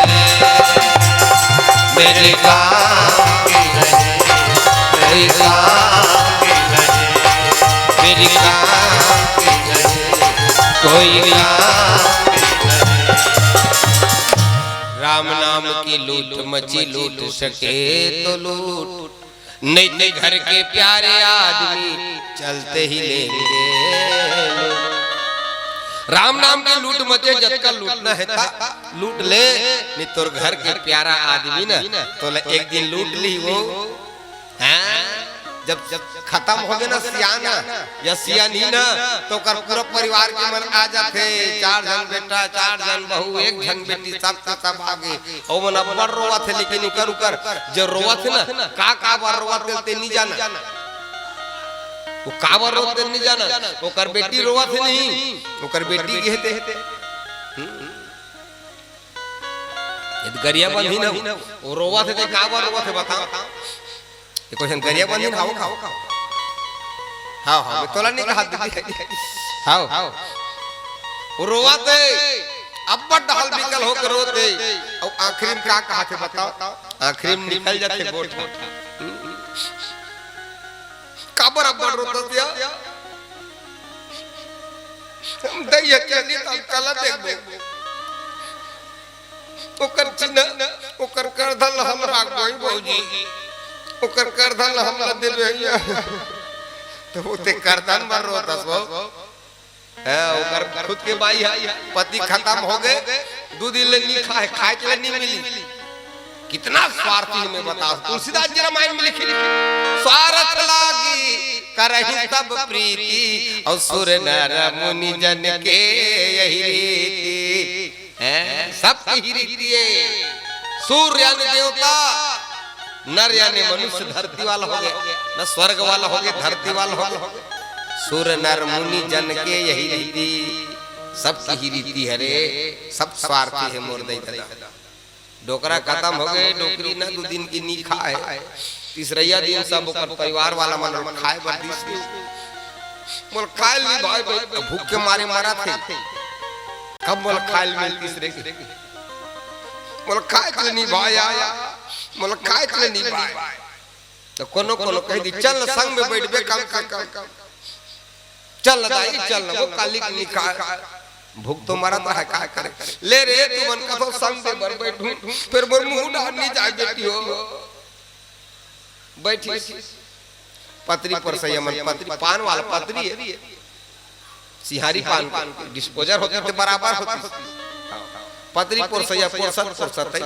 मेरे काम के नहीं, मेरे काम के नहीं, मेरे काम के नहीं, कोई काम के नहीं। राम नाम की लूट मची, लूट सके तो लूट, नहीं तो घर के प्यारे आदमी चलते ही लेंगे। राम नाम के लूट मचे, जतका लूटना हे ता लूट ले, नहीं तोर घर के प्यारा आदमी ना तोला एक दिन लूट ली वो। हैं? जब, जब खतम होगे ना सियाना या सियानी ना, तो ओकर पूरा परिवार के मन आ जाथे। चार झन बेटा, चार झन बहू, एक झन बेटी, सब के सब आगे। अउ मन अब्बड़ रोवत हे, लेकिन उकर, उकर जो रोवत हे ना, का, का बर रोवत हे, ते नी जाना। वो का बर रोवत हे, नी जाना। ओकर बेटी रोवत हे नहीं, ओकर बेटी गे हे ते। हम्म। ये तो गरिया बंधी ना, वो रोवत हे, ते का बर रोवत हे, बताओ। ये कोई हम गरिया बंधी ना, हाव, हाव, हाव। हाव, हाव, मैं तोला नहीं कहा दीदी। हाव। वो रोवत हे, अब्बड़ डहल बिकल होके रोवत हे। अउ आखिरी में का कहाथे बताओ? आखिरी में निकल जाथे गोठ। काबर अब्बड़ रोवत हे? हम दई हथिया नहीं त हम कला देखबो। ओकर चिन्हा, ओकर करधन ल हम राखबो ही भौजी। ओकर करधन ल हम ल देबे भैया। तो वो ते करधन बर रोवत हस वो। हैं, ओकर खुद के बाई हे, पति खतम होगे, दू दिन ले नी खाए, खाए के ले नी मिली। कितना स्वार्थी हे मैं बताओ। तुलसीदास जी रामायण में लिखे, लिखे, स्वार्थ लागी करहिं सब प्रीति, अउ सुर नर मुनि जन के यही रीति। हैं? सबके ही रीति हे। सूर यानी देवता, नर यानी मनुष्य धरती वाला होगे, न स्वर्ग वाला होगे, धरती वाला होगे। सुर नर मुनि जन के यही रीति, सबके ही रीति हरे, सब स्वार्थी हे मोर दई ददा। डोकरा खतम होगे, डोकरी न दू दिन के नी खाए। तीसरइया दिन सब ओकर परिवार वाला मन ल खाए बर दिस। मोला खाए ल नी भाए भाई, भूख के मारे मरत हे। कब मोला खाए ल मिलतिस रे? मोला खाए ल नी भाए, मोला खाए ल नी भाए। त कोनो कोनो कहि दिस, चल न संग में बइठबे कम से कम। चल न दाई, चल न, वो काली के निकाल। भूख तो मरत हे, का करे? ले रे, तुमन कथो संग दे बर बइठहूं, फेर मोर मुंह डाहर नी जाय बेटी हो। बइठिस। पतरी परोसइया मन, पतरी, पान वाला पतरी हे। सिहारी पान के disposal होतिस त बराबर होतिस। पतरी परोसइया परोसत परोसत हे।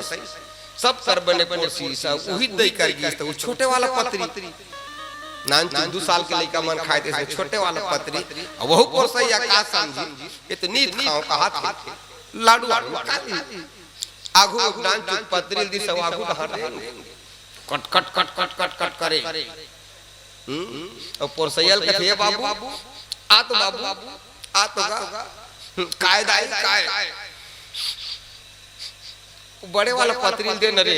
सब कर बने परोसिस, उही दई कर गिस त वो छोटे वाला पतरी। नानचुन दू साल के लइका मन खाए थे, छोटे वाला पतरी। अउ वहू परोसइया का समझी, ये तो नी खाओं कहाथे। लाडू वाडू खा ली। आगू नानचुन पतरी ल दिस, आगू डहर दे। कट, कट, कट, कट, कट, कट करे। हम्म? अउ परोसइया ल कथे, "ए बाबू, आ तो बाबू, आ तो गा।" हम्म, "काय दाई, काय?" वो बड़े वाला पतरी ल दे न रे।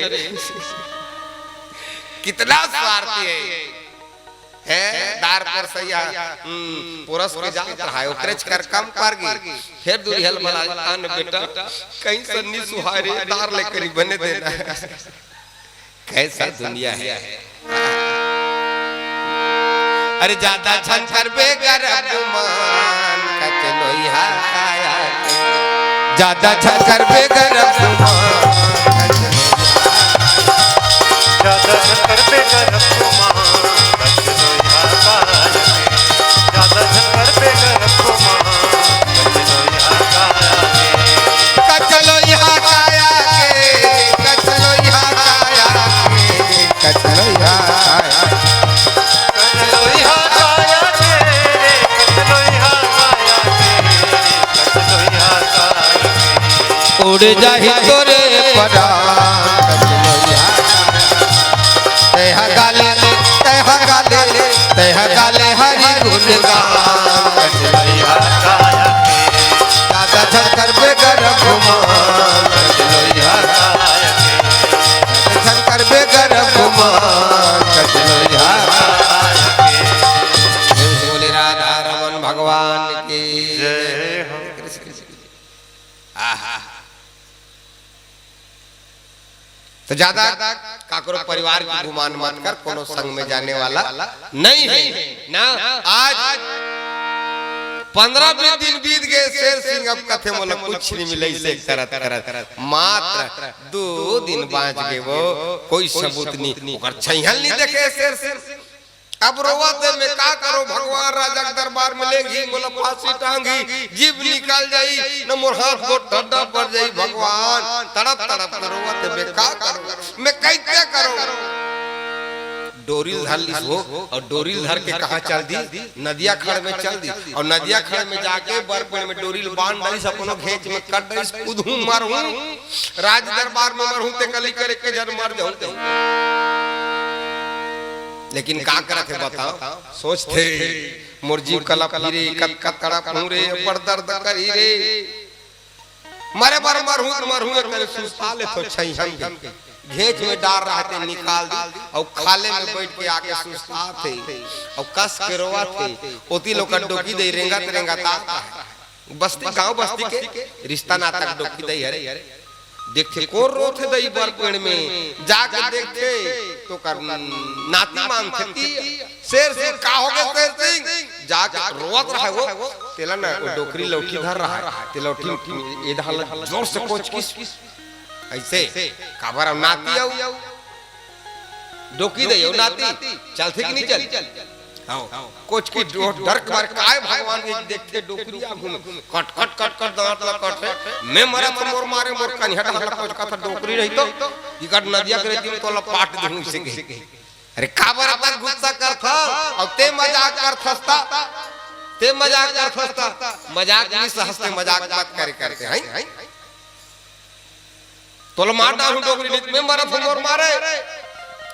कितना स्वार्थी हे। हे, दार परसइया, हम्म, पुरस के जात रहा हे, ओकरेच कर कम पर गे। फेर दुरिहा ल बला, "आन बेटा, कहीं सन्नी सुहाय रे, दार ले करी बने देना।" कैसा दुनिया है। अरे जादा झन करबे ग रघुमान, कचलोइहा काया के। जादा झन करबे ग रघुमान, कचलोइहा काया के। जादा झन करबे ग रघुमान, कचलोइहा काया के। जादा झन करबे ग रघुमान, कचलोइहा काया के। कचलोइहा काया के, कचलोइहा काया के। कचलोइहा काया। कचलोइहा काया के रे, कचलोइहा काया के रे, कचलोइहा काया के। उड़ जाही तोरे परान, कचलोइहा। तेहा गाले, तेहा गाले, तेहा गाले हरि गुण गान, कचलोइहा काया के। जादा झन करबे ग रघुमान, कचलोइहा काया के। झन करबे ग रघुमान, कचलोइहा। बोले राधा रमन भगवान की जय हो। आहा। तो जादा काकरो परिवार के गुमान मत कर, कोनो संग में जाने वाला नहीं है ना। आज पंद्रह बीस दिन बीत गए, शेर सिंह अब कथे मोला कुछ नहीं मिले, इसे करत करत मात्र दो दिन बाँच गे वो, कोई सबूत नहीं, ओकर छइहन नहीं देखे शेर सिंह। अब रोवत हे, मैं का करों भगवान, राजा के दरबार में लेगही, मोला फांसी टांगही, जीभ निकल जाही, न मोर हाथ गोड़ ठंडा पड़ जाही भगवान। तड़प तड़प के रोवत हे, मैं का करों, मैं कैसे करों। डोरी ल धर लिस वो, अउ डोरी ल धर के कहाँ चल दिस? नदिया खड़ में चल दिस। अउ नदिया खड़ में जाके बर पेड़ में डोरी ल बांध डारिस, अपनो घेंच में कट डारिस, खुदहूँ मरहूँ, राज दरबार में मरहूँ, ते कली करे के झन मर जाहूँ। लेकिन का करत हे बताओ, सोचथे, मोर जीव कलपही रे, कतका तड़पहूँ रे, बड़ दर्द करही रे। मरे बर मरहूँ त मरहूँ, ए कने सुस्ता लेथों छइहन के। घेंच में डार रहथे, निकाल दिस, अउ खाल्हे में बइठ के आके सुस्ताथे, अउ कस के रोवथे। ओती ले ओकर डोकी दई रेंगत रेंगत आत हे। बस्ती, गाँव बस्ती के रिस्ता नाता के डोकी दई हरे। देखथे कोन रोथे दई बर पेड़ में, जाके देखथे त ओकर नाती मानथे ती शेर सिंह, का होगे शेर सिंह? जाके रोवत रहय वो, तेला न वो डोकरी लौठी धर रहय, ते लौठी ए डाहर ल जोर से कोचकिस। अइसे, काबर अउ नाती अउ डोकी दई अउ नाती, चलथे कि नहीं चल? हव, कोचकिस डो-, डर के मारे, काय भगवान के देखथे डोकरी आगू में, कट, कट, कट, कट, दाँत ला कटथे, मैं मरत हँव मोर मारे, मोर कनिहा डाहर ला कोचकत हे डोकरी रही तो, इकट नदिया के रेती में तोला पाट देहूँ इसे कहे। अरे काबर अतका गुस्सा करथस? अउ ते मजाक करथस त? ते मजाक करथस त? मजाक नइ सहस ते, मजाक मत करे करते, हैं? तोला मार डारहूँ डोकरी, नइ त मैं मरत हँव मोर मारे।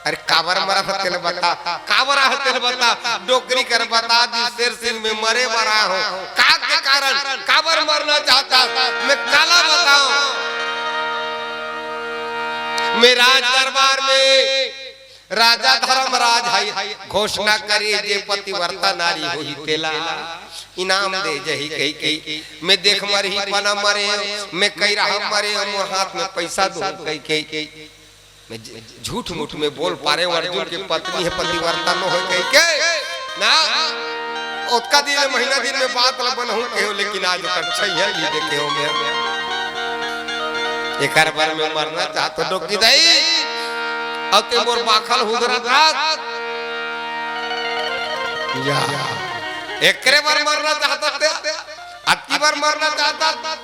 अरे काबर मरत हस तेला बता, काबर आहस तेला बता, डोकरी कर बता दिस शेर सिंह मैं मरे बर आए हँव। का के कारण, काबर मरना चाहथस, मैं काला बतावँव। मैं राज दरबार में राजा धर्मराज हँव, घोषणा करे जे पतिव्रता नारी होही तेला इनाम दे जही कहिके। मैं देख मरही पना मरे, मैं कई राह मरे, मोर हाथ में पइसा दो कहिके। मैं झ-, झूठ मूठ में बोल पारेंव, अर्जुन के पत्नी हे पतिव्रता नो होय कहिके। ना, ओतका दिन महीना दिन में बात ल बनहूँ कहेंव, लेकिन आज ओकर छइहन नइ देखे हँव मैं। एकर बर मैं मरना चाहत हँव डोकरी दई, अउ ते मोर बाखल हुदरत हस। या। एकरे बर मरना चाहत हस ते, अतकी बर मरना चाहत हस।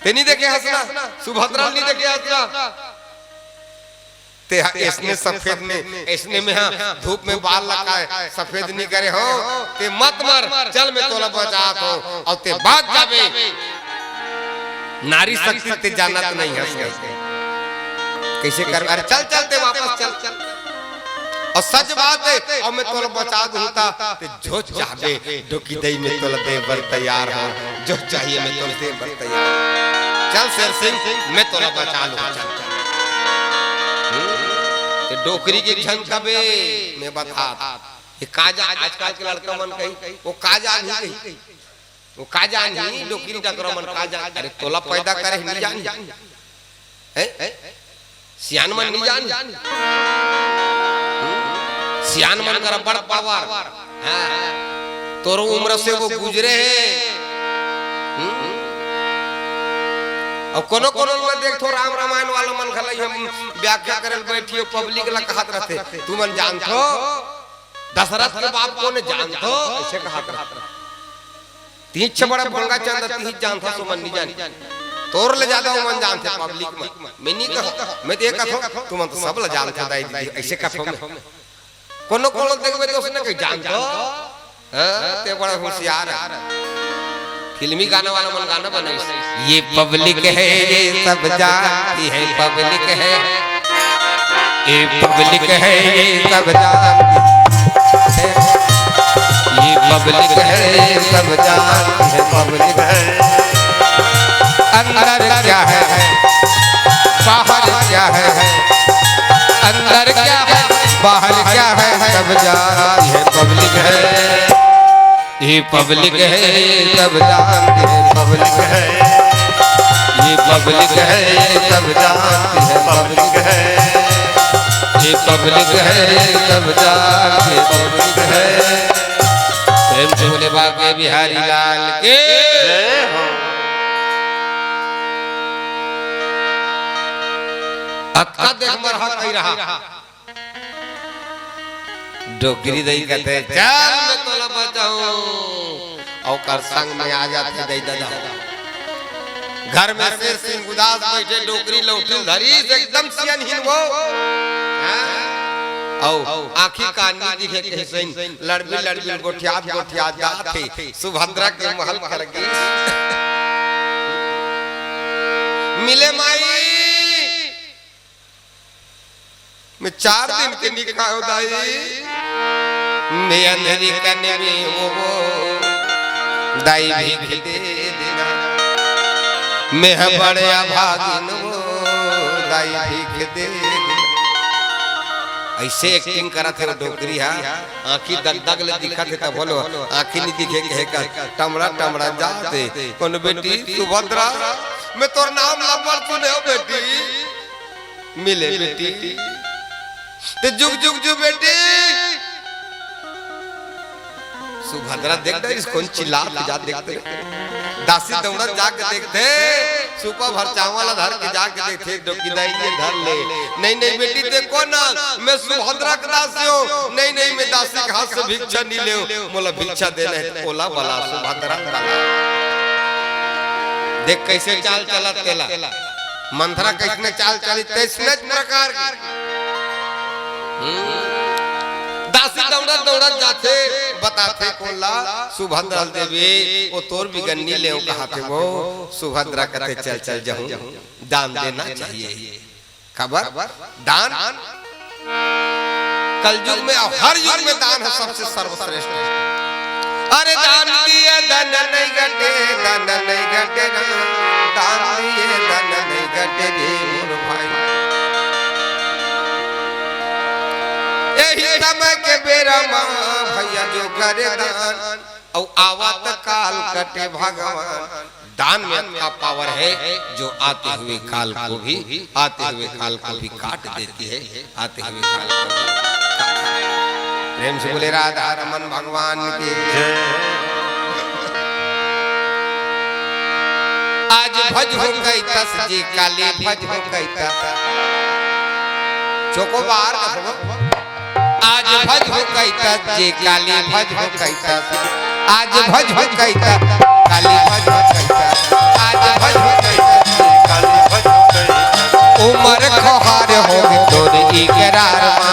ते नइ देखे हस ना, सुभद्रा ल नइ देखे हस ना। ते हा अइसने सफेद में, अइसने में हा धूप में बाल लगाए, सफेद नइ करे हँव, ते मत मर, चल मैं तोला बचात हँव, अउ ते बाच जाबे। नारी शक्ति ते जानत नइ हस। कइसे कर, अरे चल, चल, ते वापस चल। अउ सच बात हे, अउ मैं तोला बचा दूँ त, ते जो चाहबे, डोकी दई मैं तोला दे बर तैयार हँव, जो चाहिए मैं तोला दे बर तैयार हँव। चल शेर सिंह, मैं तोला बचा लूँ, चल, चल। डोकरी के झन कबे में बतात। ये का जान, आजकल के लड़का मन कही, वो का जान ही कही। वो का जान ही, डोकरी डकरा मन का जान। अरे तोला पैदा करे नहीं जान। हैं? सियान मन नहीं जान। हम्म? सियान मन कर बड़ पावर। हाँ। तोरो उम्र से वो गुजरे हे। हम्म? अउ कोनो कोनो में देखथो राम रामायण वाला मन घला हम व्याख्या करल बैठियो, पब्लिक ला कहत रहथे, "तुमन जानथो दशरथ के बाप कोन हे जानथो?" ऐसे कहत रहथे। तीच बड़ा भोंगा चंद, तीच जानथो सो मन नहीं जानी। तोर ले ज्यादा वो मन जानथे पब्लिक में। मैं नहीं कहूँ, मैं तो ये कहूँ, तुमन तो सब ला जानथो दाई दीदी, ऐसे कहूँ मैं। कोनो कोनो देखबे तो उसने कही जानथो। हाँ, ते बड़ा होशियार है। फिल्मी गाना वाला मन गाना बनाइस। ये पब्लिक है, ये सब जानती है पब्लिक है। ये पब्लिक है, ये सब जानती है। ये पब्लिक है, ये सब जानती है पब्लिक है। अंदर क्या है, बाहर क्या है, अंदर क्या है, बाहर क्या है, सब जानती है पब्लिक है। ये पब्लिक है, सब जानती है पब्लिक है। ये पब्लिक है, सब जानती है पब्लिक है। ये पब्लिक है, सब जानती है पब्लिक है। प्रेम से बोले बाबा बिहारी लाल के। जय हो। अतका देख मरहा कही रहा। डोकरी दई कथे, "चल, मैं तोला बचाऊं।" अउ ओकर संग में आ जाथे दई ददा। घर में शेर सिंह उदास बैठे, डोकरी लौठी धरी, एकदम सियनहीन वो। हाँ? अउ आँखी कान नी दिखे कहिसइन, लड़बिल लड़बिल गोठियात गोठियात जाथे सुभद्रा के महल कर गे। मिले माई, मैं चार दिन के नी खायो दाई, मैं अंधेरी कने में वो, वो दाई भीख दे देना, मैं ह बड़े अभागिन वो, दाई भीख दे देना। ऐसे एक्टिंग करत हे वो डोकरी हा, आँखी दगदग ले दिखत हे तब बोलो, आँखी नी दिखे कहे का टमड़ा टमड़ा जात हे। कोनो बेटी सुभद्रा, मैं तोर नाम ला बड़ सुने हो बेटी, मिले बेटी, ते जुग जुग जू बेटी। सुभद्रा देख डरिस, कोन चिल्लात हे जा देखथे। दासी दौड़त जाके देखथे, सूपा भर चावल धर के जाके देखथे, डोकरी दाई ये धर ले। नहीं, नहीं बेटी, ते कोन? मैं सुभद्रा के दासी हूँ। नहीं, नहीं, मैं दासी के हाथ से भिक्षा नहीं लेव, मोला भिक्षा देना हे, ओला बला सुभद्रा बला। देख कैसे चाल चलत तेला। मंथरा कइसने चाल चली, तइसनेच प्रकार के। हम्म। दासी दौड़त दौड़त जाथे, बताथे कोन ला, सुभद्रा ल देबे, ओ तोर बिगन्नी ले ओ कहाथे वो। सुभद्रा कथे, "चल, चल जहूँ, दान देना चाहिए।" काबर? दान कलयुग में अउ हर युग में दान ह सबसे सर्वश्रेष्ठ। अरे दान दिए धन नहीं घटे, धन नहीं घटे ना, दान दिए धन नहीं घटे रे मोर भाई। एही समय के बेरा मा भैया जो करे दान, अउ आवत काल कटे भगवान। दान में अतका पावर है जो आते हुए काल को भी, आते हुए काल को भी काट देती है, आते हुए काल को भी काट। प्रेम से बोले राधा रमन भगवान की। आज भजहूँ कहितस जी, काली भजहूँ कहितस। चोकोबार का सुनो। आज भजहूँ कहितस जी, काली भजहूँ कहितस। आज भजहूँ कहितस, काली भजहूँ कहितस। आज भजहूँ कहितस जी, काली भजहूँ कहितस। उमर खोहार होगे तोर इकरार मा।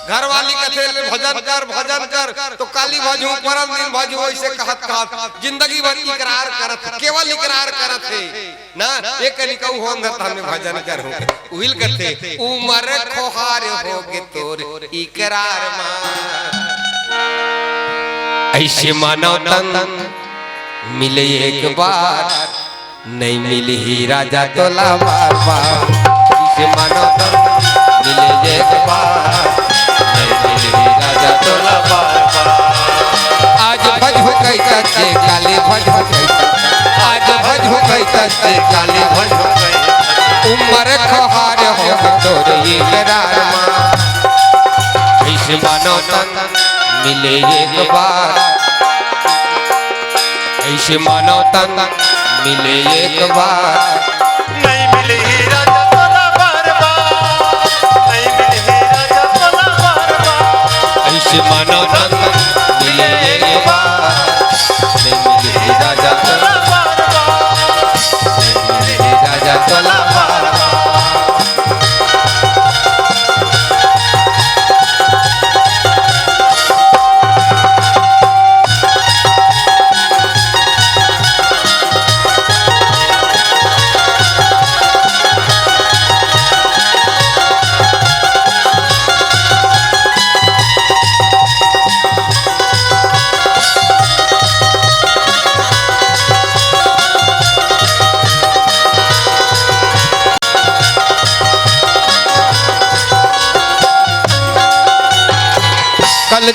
घरवाली कथे ले भजन कर, भजन कर, तो काली भजहूँ, परन दिन भजहूँ, अइसे कहत कहत जिंदगी भर इकरार करत, केवल इकरार करत हे। ना, एक कनिका हो अंदर त हमें भजन करहूँ। उहिल कथे, उमर खोहार होगे तोर इकरार मा। अइसे मानव तन मिले एक बार, नइ मिलही राजा तोला बार बार। के मानो तन मिले एक बार, नहीं मिली राजा तोला बार बार। आज भज हो गई तक के काली भज हो गई तक, आज भज हो गई तक के काली भज हो गई। उम्र खहार हो तोर इकरार मा। ऐसे मानो तन मिले एक बार, ऐसे मानो तन मिले एक बार। नहीं मिली राजा तोला बार बार, नहीं मिली राजा तोला बार बार। ऐसे मानो तन मिले एक बार, नहीं मिली राजा तोला बार बार, नहीं मिली राजा तोला बार बार।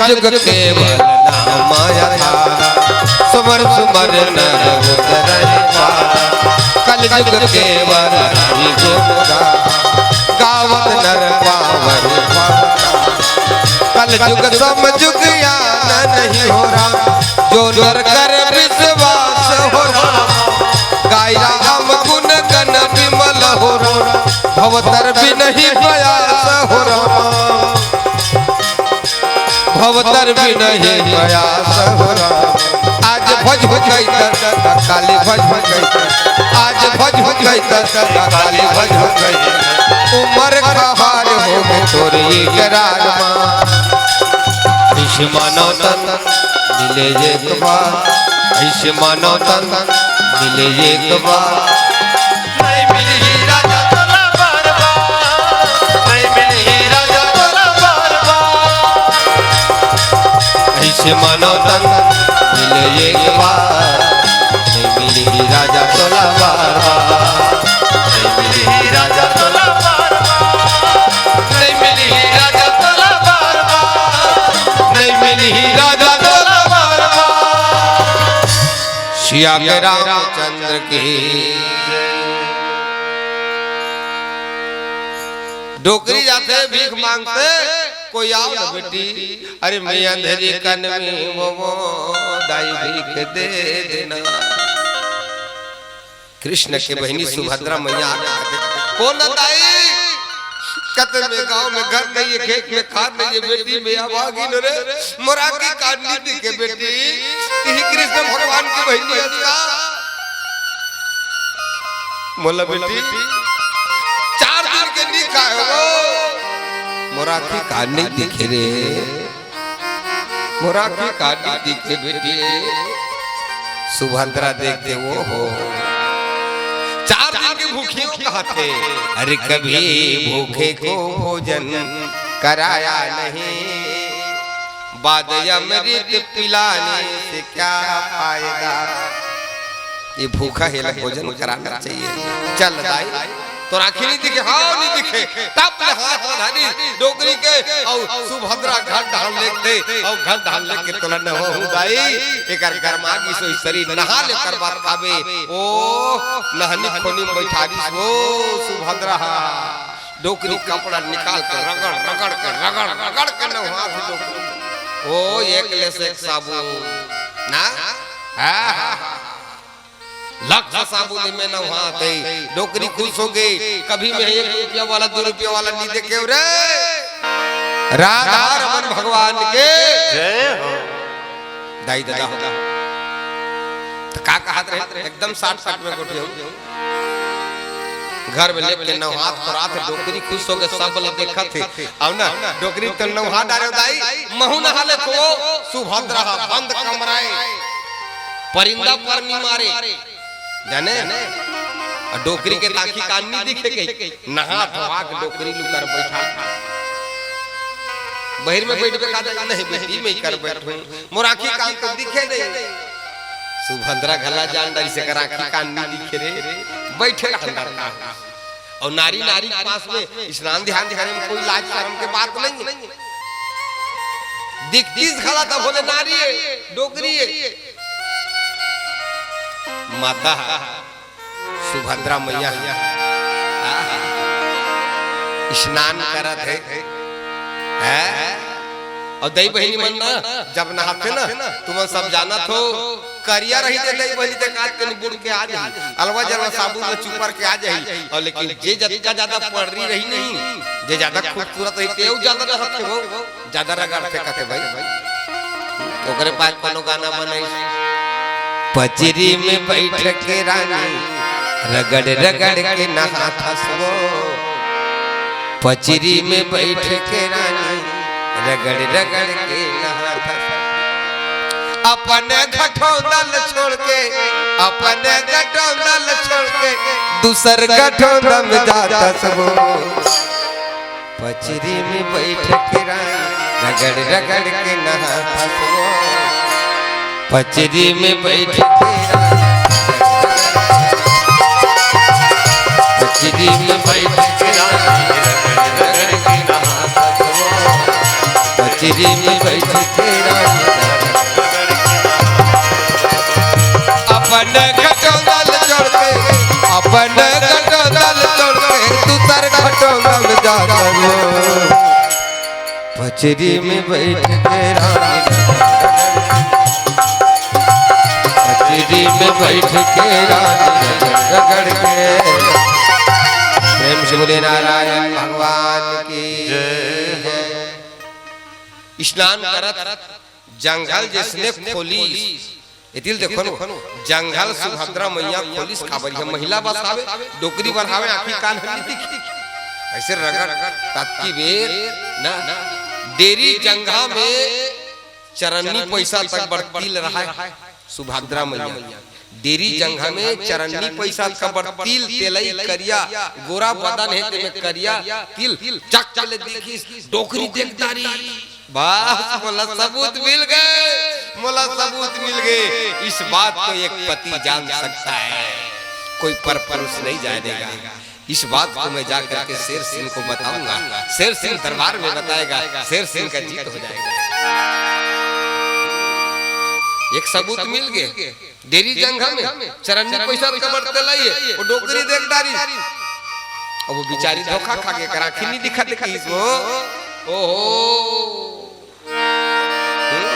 कलजुग केवल नाम माया धारा, सुमर सुमर नर उतरहि पारा। कलजुग केवल हरि गुण गावा, गावत नर पावहि पारा। कलजुग सम जुग ज्ञान नहीं हो राम, जो नर कर विश्वास हो राम। गाय राम गुण गण विमल हो राम, भवतर बिनहि प्रयास हो राम। भवतर बिनहि प्रयास हो राम। आज भज हो गई त काली भज हो गई, आज भज हो गई त काली भज हो गई। उमर खहार हो गए तोर इकरार मा। ऐसे मानो तन मिले एक बार, ऐसे मानो तन मिले एक बार। नहीं मिली राजा तोला बार बार, नहीं मिली राजा तोला बार बार। ऐसे मानो तन मिले एक बार, नहीं मिली राजा तोला बार बार, नहीं मिली राजा तोला बार बार, नहीं मिली राजा तोला बार बार, नहीं मिली राजा तोला बार बार। सिया के रामचंद्र की। डोकरी जाथे भीख मांगते, कोई आओ ना बेटी। अरे मैं अंधेरी कन में वो, वो दाई भीख दे देना। कृष्ण के बहिनी सुभद्रा मैया आके कहते, "कोन दाई? कते में गांव में घर नहीं है, खेत में खार नहीं है, बेटी में अभागिन रे, मोर आँखी कान नहीं दिखे बेटी, तिही कृष्ण भगवान के बहिनी हस का?" मोला बेटी, चार दिन के नहीं खाए हो, मोर आँखी कान नहीं दिखे रे। मोर आँखी कान नहीं दिखे बेटी। सुभद्रा देख के, "ओ हो, चार दिन के भूखी हो कहाथे।" अरे कभी भूखे को भोजन कराया नहीं, बाद अमृत पिलाने से क्या फायदा। ये भूखा है, भोजन कराना चाहिए। चल दाई, तोर आँखी नहीं दिखे, हाँ नहीं दिखे। तब ले हाथ में धरी डोकरी के अउ सुभद्रा घर डाल लेते, अउ घर डाल लेके तोला नहवाहूँ दाई, एकर गरमा गिस होही शरीर, नहा ले ओकर बाद खाबे। ओ नहनी खोनी में बैठारिस ओ सुभद्रा हा। डोकरी कपड़ा निकाल के रगड़, रगड़ के, रगड़, रगड़ के नहवाथे डोकरी। ओ एक ले से एक साबुन ना? हाँ, हाँ, हाँ। लख साबुन में नहवाथे। डोकरी खुश हो गई। कभी मैं एक रुपया वाला, दो रुपया वाला नहीं देखे रे। राधा रमन भगवान के जय हो। दाई ददा हो। तो का कहत रहे? एकदम साठ साठ में गोठिया हो। घर में लेके नहात खोरात डोकरी खुश हो गए, सब ल देखत हे। अउ ना डोकरी तो नहा डारे दाई, महू नहा ले तो सुभद्रा हा बंद कमरा ए। परिंदा पर नी मारे, जाने? अउ डोकरी के आँखी कान नी दिखे कही, नहा धोवा के डोकरी ल उकर बैठा। बहिर में बैठबे का? नहीं बेटी, मैं कर बैठूं, मोर आँखी कान तो दिखे नहीं। सुभद्रा घला जान डारिस एकर आँखी कान नी दिखे रे, बैठे अंदर का। अउ नारी, नारी के पास में स्नान ध्यान करे में कोई लाज शरम के बात नहीं है। दिखतीस घला तब बोले नारी है, डोकरी है। माता सुभद्रा मैया स्नान करत हे, हैं? अउ दई बहिनी मन ना, जब नहाथे ना, तुमन सब जानत हो, करिया रहिथे दई बहिनी, ते काट के बुड़ के आ जाही, अलवा जलवा साबुन में चुपर के आ जाही। अउ लेकिन जे जतका ज्यादा पड़री रही नहीं, जे ज्यादा खूबसूरत रही, ते अउ ज्यादा नहाथे हो, ज्यादा रगड़थे कथे भाई। ओकरे पास कोनो गाना बनाइस, पचरी में बैठ के रानी रगड़ रगड़ के नहाथस वो, पचरी में बैठ के रानी रगड़ रगड़ के नहाथस। अपन घटौंदल छोड़ के, अपन घटौंदल छोड़ के दूसर घटौंदल में जाथस वो। पचरी में बैठ के रानी रगड़ रगड़ के नहाथस वो। पचरी में बैठ के रानी, पचरी में बैठ के रानी रगड़ रगड़ के नहाथस वो। पचरी में बैठ के रानी अपन घटौंदल छोड़ के, अपन घटौंदल छोड़ के दूसर घटौंदल में जाथस वो। पचरी में बैठ के रानी, पचरी में बैठ के रानी रगड़ के। प्रेम से बोले नारायण भगवान की जय। स्नान करत जंघल जइसने खोलिस, एती ल देखो न, जंघल सुभद्रा मैया खोलिस, काबर इहाँ महिला बस हावे, डोकरी बर हावे, आँखी कान हर दिखी। अइसे रगड़ ततकी बेर ना, डेरी जंघा में चरन्नी पैसा तक बड़ तिल रहय सुभद्रा मैया। डेरी जंघा में चरन्नी पैसा तक बड़ तिल, तेलई करिया, गोरा बदन हे तेमे करिया तिल, चक चले देखिस, डोकरी देख डारी। बस, मोला सबूत मिल गए, मोला सबूत मिल गए। इस बात को एक पति जान सकता है, कोई पर पुरुष नहीं जानेगा। इस बात को मैं जा करके शेर सिंह को बताऊंगा, शेर सिंह दरबार में बताएगा, शेर सिंह का जीत हो जाएगा। एक सबूत मिल गए। डेरी जंघा में चरन्नी पैसा कबर तेलई हे, वो डोकरी देख डारी। अब वो बिचारी धोखा खा के कर आँखी नहीं दिखा देखी इसको। ओहो। हम्म?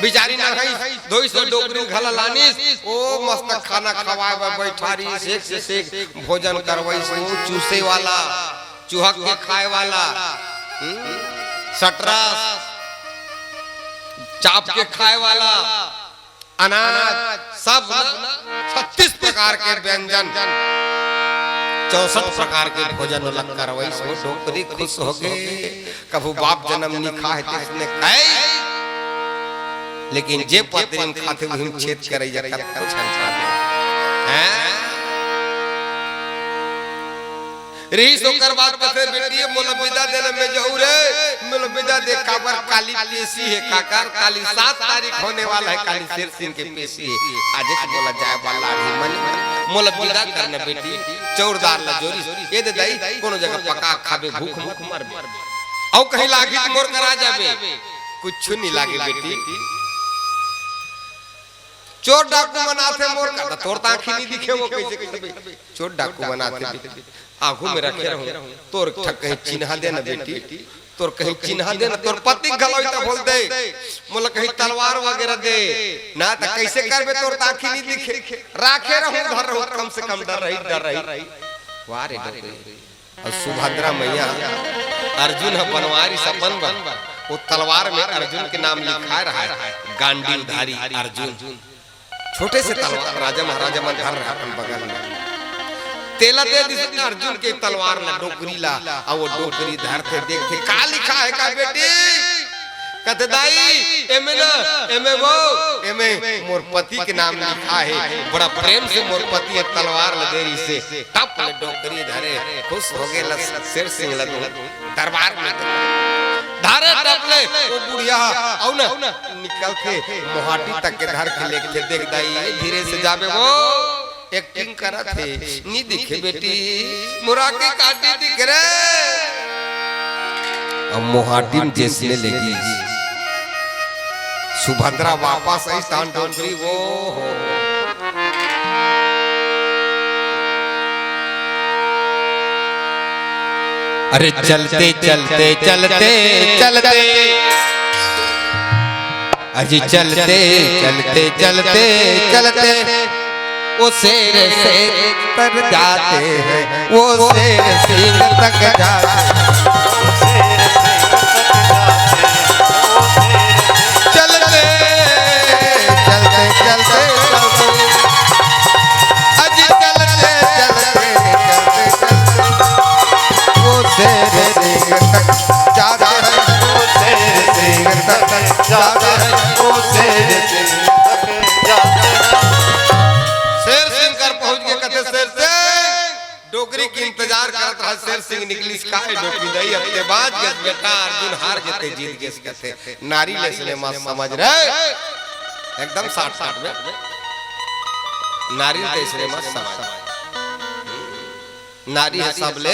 बिचारी नहाइस धोइस, डोकरी घला लानिस, ओ मस्त खाना खवाए बर बैठारिस, एक से एक भोजन करवाइस, वो चूसे वाला, चुहक के खाए वाला, हम्म? सटरस, चाप के खाए वाला, अनाज, सब ना, छत्तीस प्रकार के व्यंजन, चौसठ प्रकार के भोजन ओला करवाइस, वो डोकरी खुश हो गए। कभू बाप जन्म नी खाए, तेसने खाए, लेकिन जे पतरी म खाथे, उही म छेद करई जखत कुछ खा ले। हैं? रहिस ओकर बाद कथे, "बेटी, मोला बिदा देना, मैं जाहूँ रे, मोला बिदा दे, काबर काली पेशी हे, काकर काली सात तारीख होने वाला है, काली शेर सिंह के पेशी हे, आजे तो मोला जाए वाला ही मन, मोला बिदा करना बेटी।" चौरदार ला जोरिस, "ए दे दाई, कोनो जगह पका खाबे, भूख भूख मरबे, अउ कहीं लागी त मोर करा जाबे।" कुछ नहीं लागे बेटी, चोर डाकू मन आथे मोर करा, तोर त आँखी नहीं दिखे, वो कैसे करबे? चोर डाकू मन आथे बेटी, आगू में रखे रहूं, तोर ठक कहीं चिन्हा देना बेटी, तोर कहीं चिन्हा देना, तोर पति घलो इतना बोल दे, मोला कहीं तलवार वगैरह दे, ना त कैसे करबे, तोर त आँखी नहीं दिखे, राखे रहूं, धर रहूं, कम से कम डर रही, डर रही। वाह रे डोकरी। अउ सुभद्रा मैया, अर्जुन ह बनवारिस अपन बर, वो तलवार में अर्जुन के नाम लिखाए रहय, गांडीवधारी अर्जुन। छोटे से तलवार, राजा महाराजा मन धर रहय अपन बगल में। तेला दे दिस अर्जुन के तलवार ला, डोकरी ला, अउ वो डोकरी धरथे, देखथे, "का लिखा हे का बेटी?" कथे, "दाई, एमे ना, एमे वो, एमे मोर पति के नाम लिखा हे।" बड़ा प्रेम से मोर पति ह तलवार ला दे रिहिसे, टप ले डोकरी धरे, खुश हो गे ला शेर सिंह ला दू दरबार में। अरे टपले, वो बुढ़िया, अउ ना, निकलथे, मोहाटी तक के धर के लेगथे, देख दाई, धीरे से जाबे वो, एक्टिंग करत हे, नी दिखे बेटी, मोर आँखी काटी दिख रे। अब मोहाटी में जइसने लेगिस, सुभद्रा वापस आइस, तान डोकरी वो हो। अरे चलते, चलते, चलते, चलते, अजी चलते, चलते, चलते, चलते, वो शेर से तर जाते हैं, वो शेर सिंह तक जाते हैं। चलते, चलते, चलते, चलते, अजी चलते, चलते, चलते, चलते, वो शेर सिंह तक जाते हैं, वो शेर सिंह तक जाते हैं, वो शेर सिंह तक जाते हैं। शेर सिंह कर पहुंच के कथे, शेर सिंह डोकरी के इंतजार करत रहा, शेर सिंह निकलिस, काय डोकरी दई, अब ते बाज गेस बेटा, अर्जुन हार गे ते जीत गेस कथे। नारी ले सिनेमा समझ रे, एकदम साठ साठ में। नारी ले सिनेमा समझ। नारी हे सबले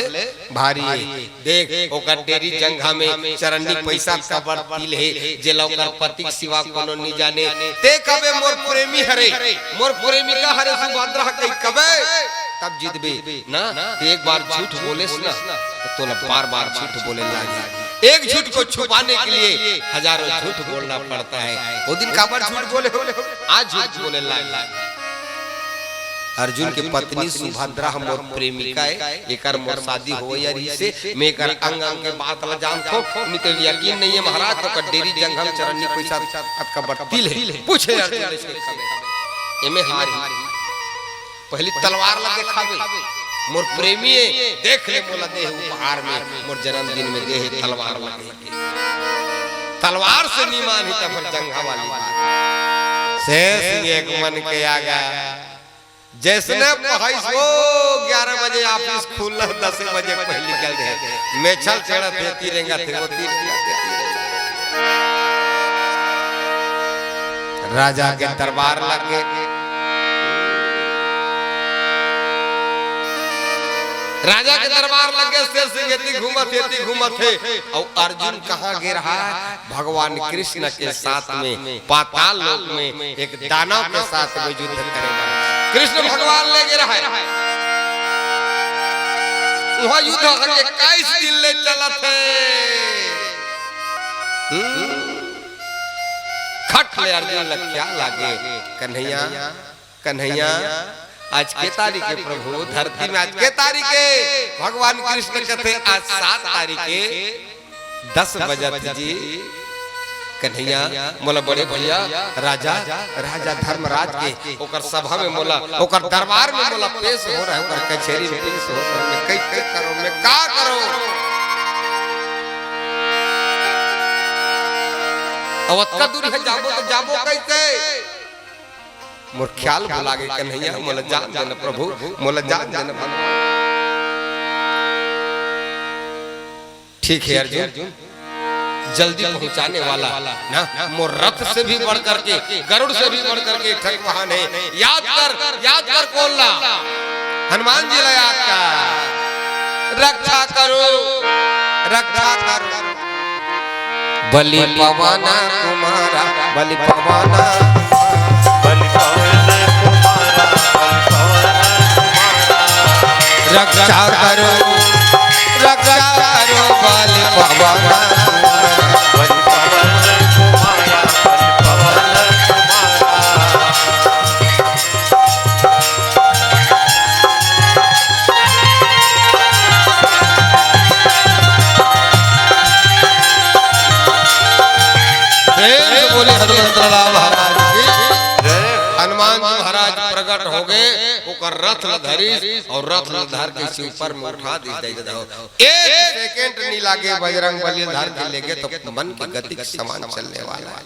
भारी हे। देख, ओकर डेरी जंघा में चरन्नी पइसा कबर तिल हे, जेला ओकर पति के सिवा कोनो नी जाने। ते कबे मोर प्रेमी हरे, मोर प्रेमिका हरे सुभद्रा कहि कबे, तब जितबे ना। ते एक बार झूठ बोलेस ना, त तोला बार बार झूठ बोले लागे। एक झूठ को छुपाने के लिए हजारों झूठ बोलना पड़ता है। वो दिन काबर झूठ बोले हो, आज झूठ बोले लागे। अर्जुन के पत्नी सुभद्रा ह मोर प्रेमिका ए, एकर मोर शादी होवइया रहिसे, मैं एकर अंग अंग के बात ल जानथों, नी तो यकीन नइ हे महाराज, तो ओकर डेरी जंघा में चरन्नी पइसा अतका बड़ तिल हे। पूछे अर्जुन ले से कबे, एमे हार ही। पहली तलवार ल देखाबे, मोर प्रेमी ए, देख ले मोला दे हे उपहार में, मोर जन्मदिन में दे हे तलवार ल दे। तलवार से नी मानही त फेर जंघा वाली बात। शेर सिंह एक मन के आगा, जइसने पहाइस वो ग्यारह बजे ऑफिस खुलना, दस बजे पहली निकल दे। मेछल टेढ़ा थे, तीरेंगा थे, वो तीर राजा के दरबार लगे। राजा के दरबार लगे, शेर सिंह एती घूमत, एती घूमत हे। अउ अर्जुन कहाँ गे रहा? भगवान कृष्ण के साथ में पाताल लोक में एक दानव के साथ में युद्ध करे बर कृष्ण भगवान ले गे रहे। वहाँ युद्ध होके इक्कीस दिन ले चलत हे। हम्म। खट ले अर्जुन ल क्या लागे? कन्हैया, कन्हैया, आज के तारीख हे प्रभु? धरती में आज के तारीख हे? भगवान कृष्ण कथे, आज सात तारीख हे, दस बजत जी। कन्हैया, मोला बड़े भैया राजा, राजा धर्मराज के ओकर सभा में मोला, ओकर दरबार में मोला पेश होना हे, ओकर कचहरी में पेश होना हे। मैं कइसे करों, मैं का करों? अब अतका दूरी हे, जाबो त जाबो कइसे? मोर ख्याल भुला गे कन्हैया, मोला जान देना प्रभु, मोला जान देना भगवान। ठीक हे अर्जुन, जल्दी पहुंचाने वाला ना, मोर रथ से भी बढ़ करके, गरुड़ से भी बढ़ करके एक ठक वाहन हे। याद कर, याद कर कोन ला? हनुमान जी ला याद कर। रक्षा करो, रक्षा करो। बलि पवन कुमारा, बलि पवन, बलि पवन कुमारा, बलि पवन कुमारा। रक्षा करो, रक्षा करो, बलि पवन कुमारा। बलि पवन कुमारा, बलि पवन कुमारा। प्रेम से बोले हनुमंत लाल महाराज की। हनुमान जी महाराज प्रकट हो गे, ओकर रथ ल धरिस अउ रथ ल धर के से ऊपर में उठा दिस। दे दे हो। एक सेकंड नी लागे, बजरंग बली ल धर के लेगे तो मन के गति के समान चलने वाला हे।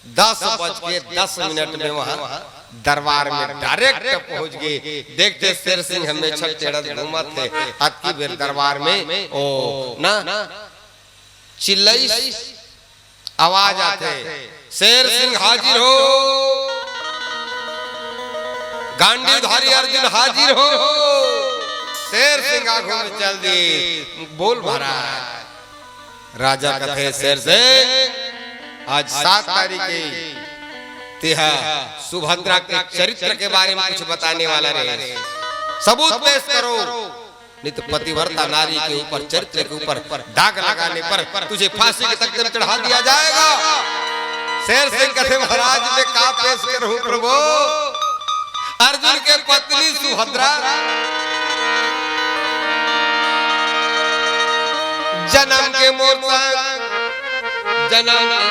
दस बज के दस मिनट में वहां दरबार में डायरेक्ट पहुंच गे। देखते शेर सिंह हमेशा टेढ़त घूमत हे, अतकी बेर दरबार में ओ ना, चिल्लइस, आवाज आथे, "शेर सिंह हाजिर हो, गांडीवधारी अर्जुन हाजिर हो।" शेर सिंह आगू में चल दिस, "बोल महाराज।" राजा कथे, "शेर सिंह, आज सात तारीख हे, तेहा सुभद्रा के चरित्र के बारे में कुछ बताने वाला रहे, सबूत पेश करो।" नहीं तो पतिव्रता नारी के ऊपर, चरित्र के ऊपर दाग लगाने पर तुझे फांसी के तख्ते में चढ़ा दिया जाएगा। शेर सिंह कथे, "महाराज, मैं का पेश करूं प्रभु?" अर्जुन के पत्नी सुभद्रा जनम के मोर संग, जनम के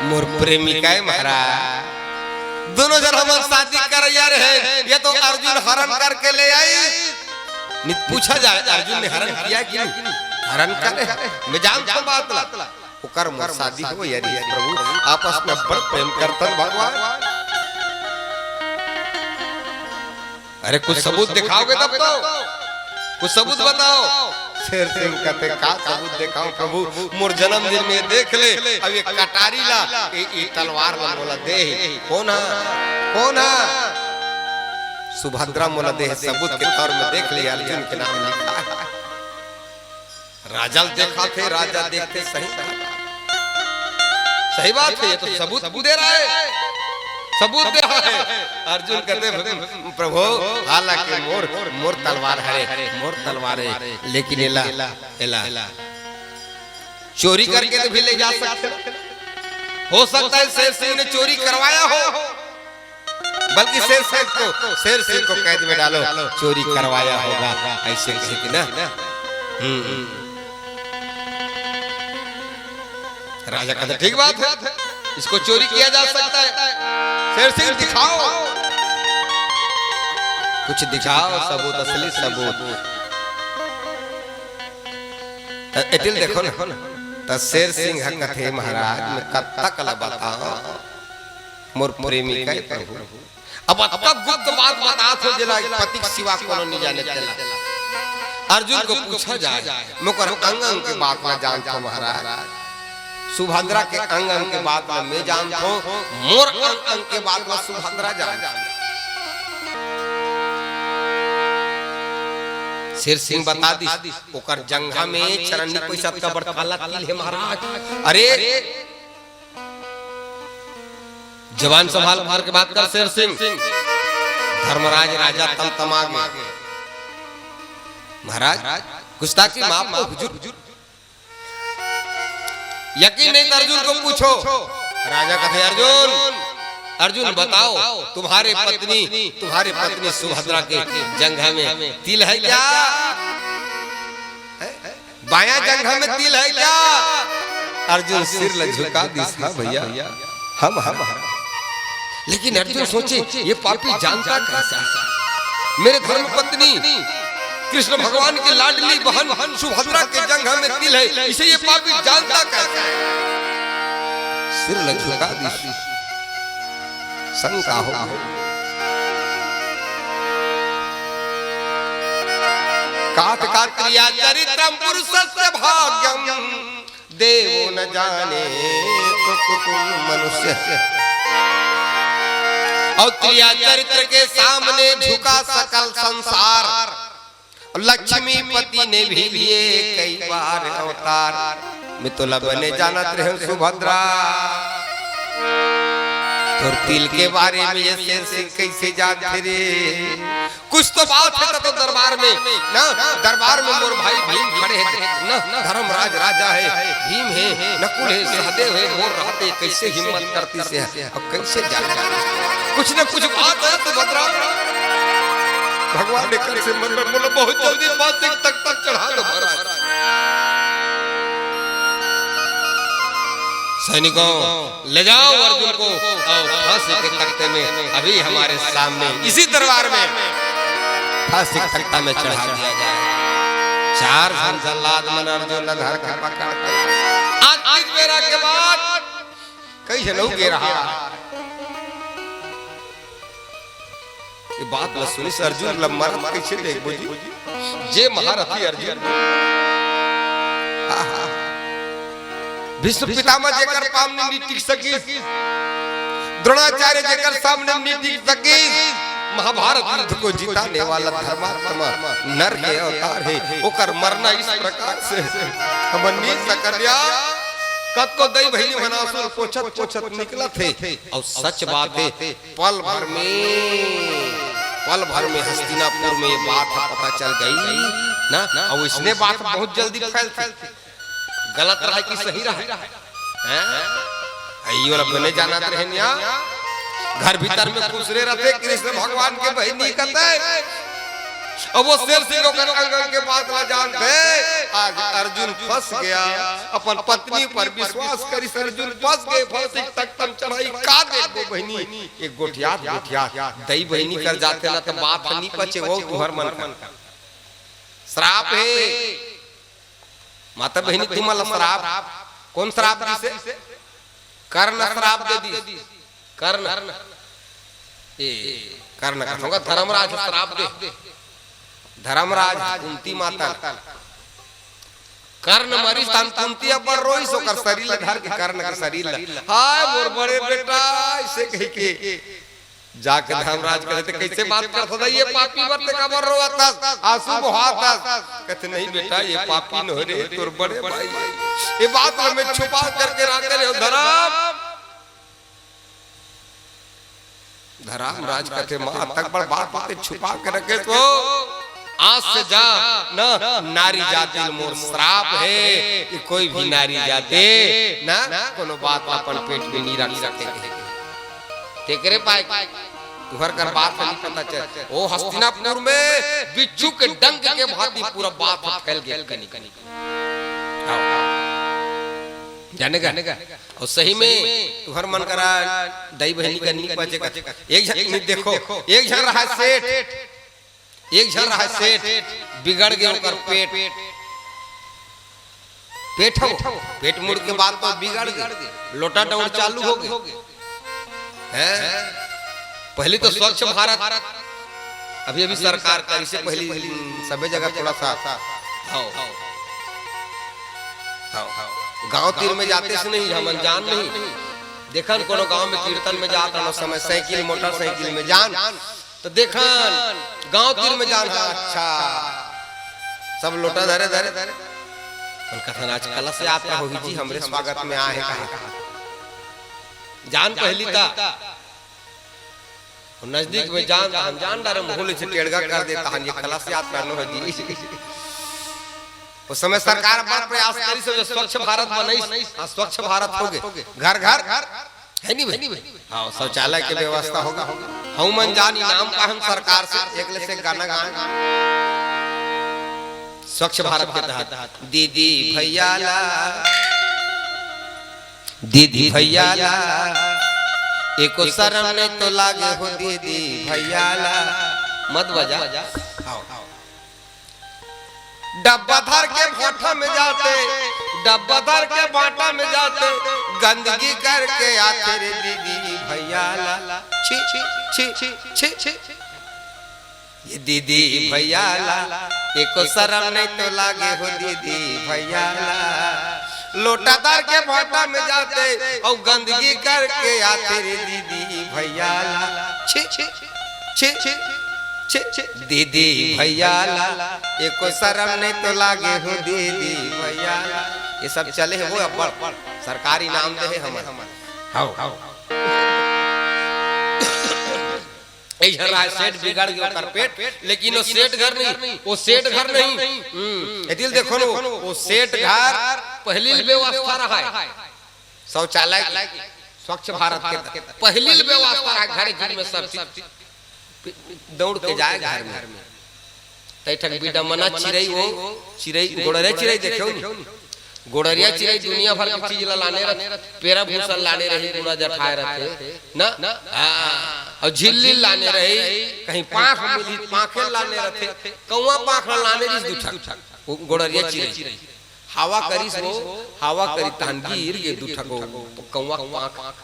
मोर प्रेमिका हे महाराज। दोनों झन हमन शादी करइया रहे, ये तो अर्जुन हरण करके ले आइस। नहीं पूछा जाए, अर्जुन ने हरण किया कि नहीं? हरण करे। मैं जानथंव बात ला। ओकर मोर शादी हो या नहीं प्रभु, आपस में बड़ प्रेम करथन भगवान। अरे कुछ सबूत दिखाओगे तब तो, कुछ सबूत बताओ। शेर सिंह कथे, "का सबूत देखांव प्रभु, मोर जन्मदिन में देख ले, अब ये कटारी ला, ये, ये तलवार ला मोला दे हे।" "कोन हा? कोन हा?" "सुभद्रा मोला दे हे, सबूत के तौर में देख ले, अर्जुन के नाम लिखा हे।" राजा ल देखाथे, राजा देखथे, सही बात, सही बात हे, ये तो सबूत दे रहा है, सबूत दे रहा है। अर्जुन कथे, "प्रभु, हालांकि मोर, मोर तलवार हरे, मोर तलवार हे, लेकिन एला, एला चोरी करके तो भी ले जा सकते हो। हो सकता है शेर सिंह ने चोरी करवाया हो।" बल्कि शेर सिंह को, शेर सिंह को कैद में डालो, चोरी करवाया होगा, ऐसे कहे कि ना। हम्म। राजा कहते, "ठीक बात है, इसको चोरी किया जा सकता है। शेर सिंह, दिखाओ, कुछ दिखाओ सबूत, असली सबूत।" त एतिल देखो ना, त शेर सिंह ह कथे, "महाराज, मैं कतका ल बताओं, मोर प्रेमिका हे प्रभु।" अब अतका गुप्त बात बतात हो, जेला पति के सिवा कोनो नहीं जाने तेला। अर्जुन को पूछा जाए, मैं ओकर अंग अंग के बात ला जानथंव महाराज। सुभद्रा के अंग अंग के बात ला मैं जानथंव, मोर अंग अंग के बात ला सुभद्रा जानथे। शेर सिंह बता दिस, ओकर जंघा में चरन्नी पैसा का बड़का ला तिल हे महाराज। अरे जबान संभाल मार के बात कर शेर सिंह। धर्मराज राजा तमतमा गे। महाराज, गुस्ताखी माफ करो हुजूर। यकीन नहीं तो अर्जुन को पूछो। राजा कथे, "अर्जुन, अर्जुन बताओ, तुम्हारे पत्नी, तुम्हारे पत्नी सुभद्रा के जंघा में तिल है क्या?" बायां जंघा में तिल है क्या? अर्जुन सिर ल झुका दिस, "हाँ भैया, हम, हम।" लेकिन अर्जुन सोचे, "ये पापी जानता कैसे? मेरे धर्म पत्नी कृष्ण भगवान की लाडली बहन सुभद्रा के जंघा में तिल है, इसे ये पापी जानता कैसे?" सिर ल झुका दिस। शंका हो गई। कात कात्रिया चरित्रम पुरुषस्य भाग्यम देवो न जाने कुकुम मनुष्य। और त्रिया चरित्र के सामने झुका सकल संसार। लक्ष्मीपति ने भी लिए कई बार अवतार। मैं तोला बने जानत रहेंव सुभद्रा, तोर तिल के बारे में ये शेर सिंह कैसे जानथे रे? कुछ तो बात हे तो दरबार में ना, दरबार में मोर भाई भीम खड़े हे ना, धर्मराज राजा हे, भीम हे, नकुल हे, सहदेव हे, मोर रहते कैसे हिम्मत करतिस हे? अब कैसे जाने? कुछ न कुछ बात हे सुभद्रा। भगवान ने कल से मन में बोला, बहुत जल्दी फांसी के तख्ता चढ़ा दो महाराज। सैनिकों, ले जाओ अर्जुन को और फांसी के तख्ते में अभी हमारे सामने इसी दरबार में फांसी के तख्ता में चढ़ा दिया जाए। चार झन जल्लाद मन अर्जुन ला धर के पकड़ के आज इस बेरा के बाद कई झन अउ गे रहा। ये बात ल सुनिस अर्जुन ल मरत कइसे देखबो जी? जे महारथी अर्जुन। आहा। भीष्म पितामह जेकर सामने नी टिक सकिस, द्रोणाचार्य जेकर सामने नी टिक सकिस, महाभारत युद्ध को जिताने वाला धर्मात्मा नर के अवतार हे, ओकर मरना इस प्रकार से हमन नी सकन या। कतको दई बहिनी मन आंसू ल पोंछत पोंछत निकलत हे, अउ सच बात हे, पल भर में, पल भर में हस्तिनापुर में ये बात ह पता चल गई ना। अउ इसने बात बहुत जल्दी फैलथे, गलत रहय कि सही रहय, हैं? अइयो ला बने जानत रहेन या, घर भीतर में खुसरे रथे कृष्ण भगवान के बहिनी कथे। अब वो शेर सिंह ओकर अंग अंग के बात ला जानथे। आज अर्जुन फंस गया, अपन पत्नी पर विश्वास करिस अर्जुन फंस गए, फांसी के तख्ता म चढ़ाही, का देखबो बहिनी। एक गोठियात गोठियात दई बहिनी कर जाथे ना, त बात ह नी पचे, वो तुहर मन कर श्राप हे। माता बहिनी तुमन ला श्राप, कोन श्राप दिसे? कर्ण श्राप दे दिस। कर्ण, ए, कर्ण कथों का, धर्मराज श्राप दे, धर्मराज कुंती माता ल। कर्ण मरिस तहान कुंती अपन रोइस, ओकर शरीर ल धर के, कर्ण के शरीर ल, "हाय मोर बड़े बेटा," अइसे कहि के जाके धर्मराज कथे, "ते कइसे बात करत हस? ये पापी बर ते काबर रोवत हस, आंसू बहात हस?" कथे, "नहीं बेटा, ये पापी नोहे रे, तोर बड़े भाई। ये बात ल मैं छुपा करके राखे रेहेंव धरम।" धरमराज कथे, "माँ, अतक बड़ बात ल ते छुपा के रखे हस, आज से जा न, नारी जाति ल मोर श्राप हे कि कोई भी नारी जाति ना कोनो बात ल अपन पेट में नी रख सके।" तेकरे पाय तुहर कर बात ह नी पता चल। ओ हस्तिनापुर में बिच्छू के डंक के भांति पूरा बात ह फैल गे कनी कनी। जाने का? अउ सही में तुहर मन करा दई बहिनी कर नी पचे कथे। एक झन, देखो, एक झन रहा सेठ, एक झन रहा सेठ, बिगड़ गे ओकर पेट। पेट हो, पेट मुड़ के बात तो बिगड़ गे, लोटा डौड़ चालू हो गे। हैं? पहली तो स्वच्छ भारत, अभी अभी सरकार करिसे, पहली सबे जगह थोड़ा सा, हव, हव, गांव तीर में जाते से नहीं, हमन जान नहीं। देखन कोनो गांव में कीर्तन में जात रहन, समय साइकिल, मोटरसाइकिल में जान, तो देखन गांव तीर में जान, हाँ, अच्छा, सब लोटा धरे धरे, मन कथन, "आज कलश यात्रा होही जी, हमरे स्वागत में आए हे," कहा। जान पहली ता, नजदीक में जान, हम जान डारे, मुंह ले से टेड़गा कर देता हन, ये कलश यात्रा नोहे जी। उस समय सरकार बड़ प्रयास करिस, जो स्वच्छ भारत बनइस, हाँ, स्वच्छ भारत हो गे, घर घर, है नी भाई? हाँ, शौचालय के व्यवस्था हो गे। हमन जान इनाम पाहन सरकार से, एक ले से गाना गान, स्वच्छ भारत के तहत, "दीदी भैया ला, दीदी भैया ला, एको शरम नहीं तो लागे हो दीदी भैया ला।" मत बजा। डब्बा धर के भाटा में जाते, डब्बा धर के भाटा में जाते, गंदगी करके आथे रे दीदी भैया ला। छी, छी, छी, छी, छी। ये दीदी भैया ला, एको शरम नहीं तो लागे हो दीदी भैया ला। लोटा धर के भाटा में जाते, अउ गंदगी करके आथे रे दीदी भैया ला। छी, छी, छी, छी, छी, दीदी भैया ला, एको शरम नहीं तो लागे हो दीदी भैया ला। ये सब चले हे वो अब्बड़, सरकार इनाम दे हे हमन। हव। एक झन रहा सेठ, बिगड़ गे ओकर पेट, लेकिन वो सेठ घर नहीं, वो सेठ घर नहीं। हम्म, ए दिल देखो न, वो सेठ घर पहली व्यवस्था रहा है। शौचालय के, स्वच्छ भारत के त-, पहली व्यवस्था रहा, घर घर में सब चीज दौड़ के जाए घर में। तई ठक बिडमना चिरई, वो चिरई, गोड़रिया चिरई देखेव नी? गोड़रिया चिरई दुनिया भर के चीज ला लाने रथे, पेरा भूसा लाने रही, गुड़ा जठाए रथे ना। हाँ, अउ झिल्ली लाने रही, कहीं पाँख मिली, पाँखे लाने रथे, कौवा पाँख ला लाने रही दू ठक, वो गोड़रिया चिरई। हवा करिस वो, हवा करी तहन गिर गे दू ठक वो कौवा पाँख।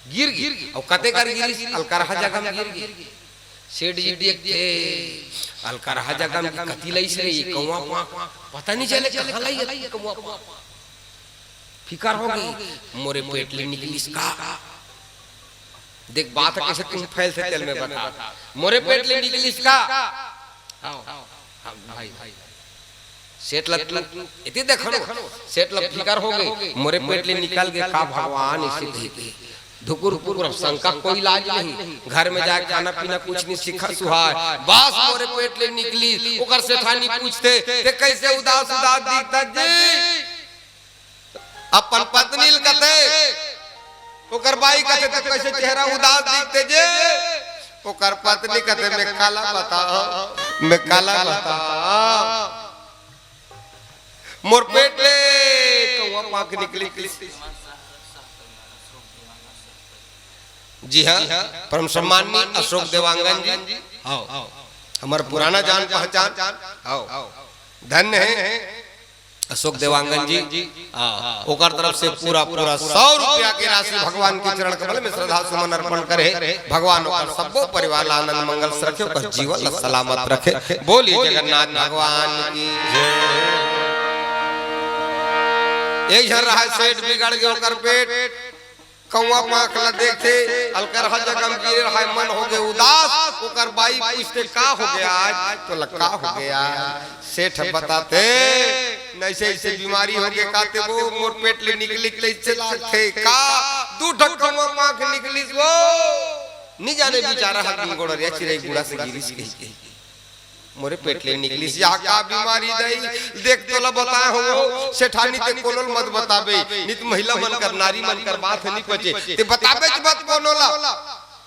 गिर गे, अउ कते कर गिरिस, अलकरहा जगह में गिर गे। सेठ जी देख के अलकरहा जगह में कति लइस रे, ये कौवा पाँख, पता नहीं चले कहाँ लइस ये कौवा पाँख। फिकर हो गई, मोरे पेट ले निकलिस का? देख बात कैसे तुम फैल से तेल में बता, मोरे पेट ले निकलिस का? आओ, आओ, भाई, भाई। सेठ ल तू एती देखनो, सेठ ल फिकर हो गई, मोरे पेट ले निकल गए का भगवान, इसे कही के धुकुर पुकुर, अब शंका कोई इलाज नहीं। घर में जाए खाना पीना कुछ नहीं सीखा सुहाय, बस मोरे पेट ले निकली। ओकर सेठानी पूछते, "ते कैसे उदास उदास दिखता जी?" अपन पत्नी ल कथे, ओकर बाई कथे, "ते कैसे चेहरा उदास दिखते जे?" ओकर पत्नी कथे, "मैं काला बताओ, मैं काला बताओ, मोर पेट ले कौवा पाँख निकली।" जी हाँ, परम सम्माननीय अशोक देवांगन जी, आओ, हमार पुराना जान पहचान, आओ, धन्य है अशोक देवांगन जी। हाँ, ओकर तरफ से पूरा पूरा सौ रुपया के राशि भगवान के चरण कमल में श्रद्धा सुमन अर्पण करे। भगवान ओकर सब्बो परिवार ला आनंद मंगल से रखे, ओकर जीवन ला सलामत रखे। बोलिए जगन्नाथ भगवान की। एक झन रहा सेठ बिगड़ गए, ओकर पेट कौवा पाँख ला देखथे, अलकरहा जगह में गिरे रहा, मन हो गए उदास। ओकर बाई पूछते, "का हो गया आज?" तो लगा, "का हो गया?" सेठ बताते, "ऐसे ऐसे बीमारी हो गए।" काते, "वो मोर पेट ले निकली, कैसे लागथे का? दू ठक कौवा पाँख निकलिस वो।" नी जाने बेचारा हा गुंगोड़रिया चिरई गुड़ा से गिरिस कही के। मोरे पेट ले निकलिस या का बीमारी दई, देख तोला बताए हो सेठानी, ते कोनो ल मत बताबे, नित महिला मन कर, नारी मन कर बात ह नी पचे, ते बताबे च मत कोनो ला।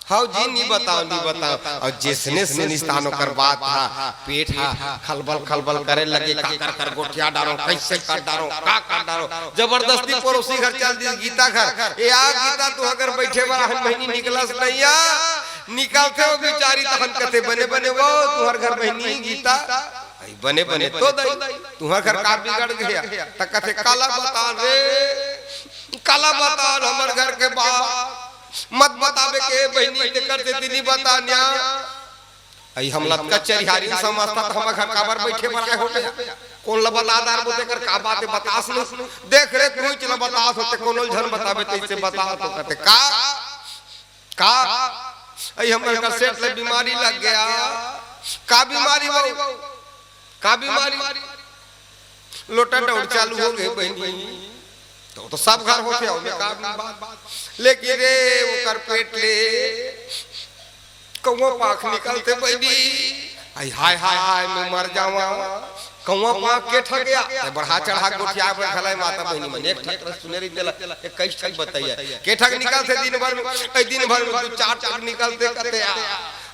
हव जी, नी बताओ, नी बताओ। अउ जइसने सुनिस तान ओकर बात हा, पेट हा खलबल खलबल करे लगे, का कर कर गोठिया डारो, कैसे कर डारो, का कर डारो। जबरदस्ती पड़ोसी घर चल दिस, गीता घर, "ए आ गीता, तू अगर बैठे बर हन बहिनी निकलस नइया।" निकलथे वो बिचारी, तहन कथे, "बने बने वो तुहर घर बहिनी गीता।" "आई बने बने तो दई, तुहर घर का बिगड़ गया?" त कथे, "काला बतान रे, काला बतान हमर घर के बात, मत बताबे के बहिनी, तेकर सेती नी बतान या।" आई हम लतका चरिहारी समझता त हमर घर काबर बैठे बर आए हो गया? कोन ल बता डारबो, तेकर का बात हे बतास नी। देख रे, तू ही चला बतास होते, कोनो ल झन बताबे, तइसे बता तो कथे, "का?" का? अई हमर घर सेठ ल बीमारी लग गया। का बीमारी वो? का बीमारी? लोटा डौड़ चालू हो गए बहिनी। तो, तो सब घर होथे, ओमे का बात? लेकिन रे, ओकर पेट ले कौवा पाँख निकलथे बहिनी। आई हाय हाय हाय, मैं मर जावा। कौवा पाँख के ठक या? ते बढ़ा चढ़ा गोठिया बर घलय माता बहिनी मन। एक ठक सुने रही तेला, इक्कीस ठक बताइया। के ठक निकलथे दिन भर में? ए, दिन भर में दू चार ठक निकलथे कथे या।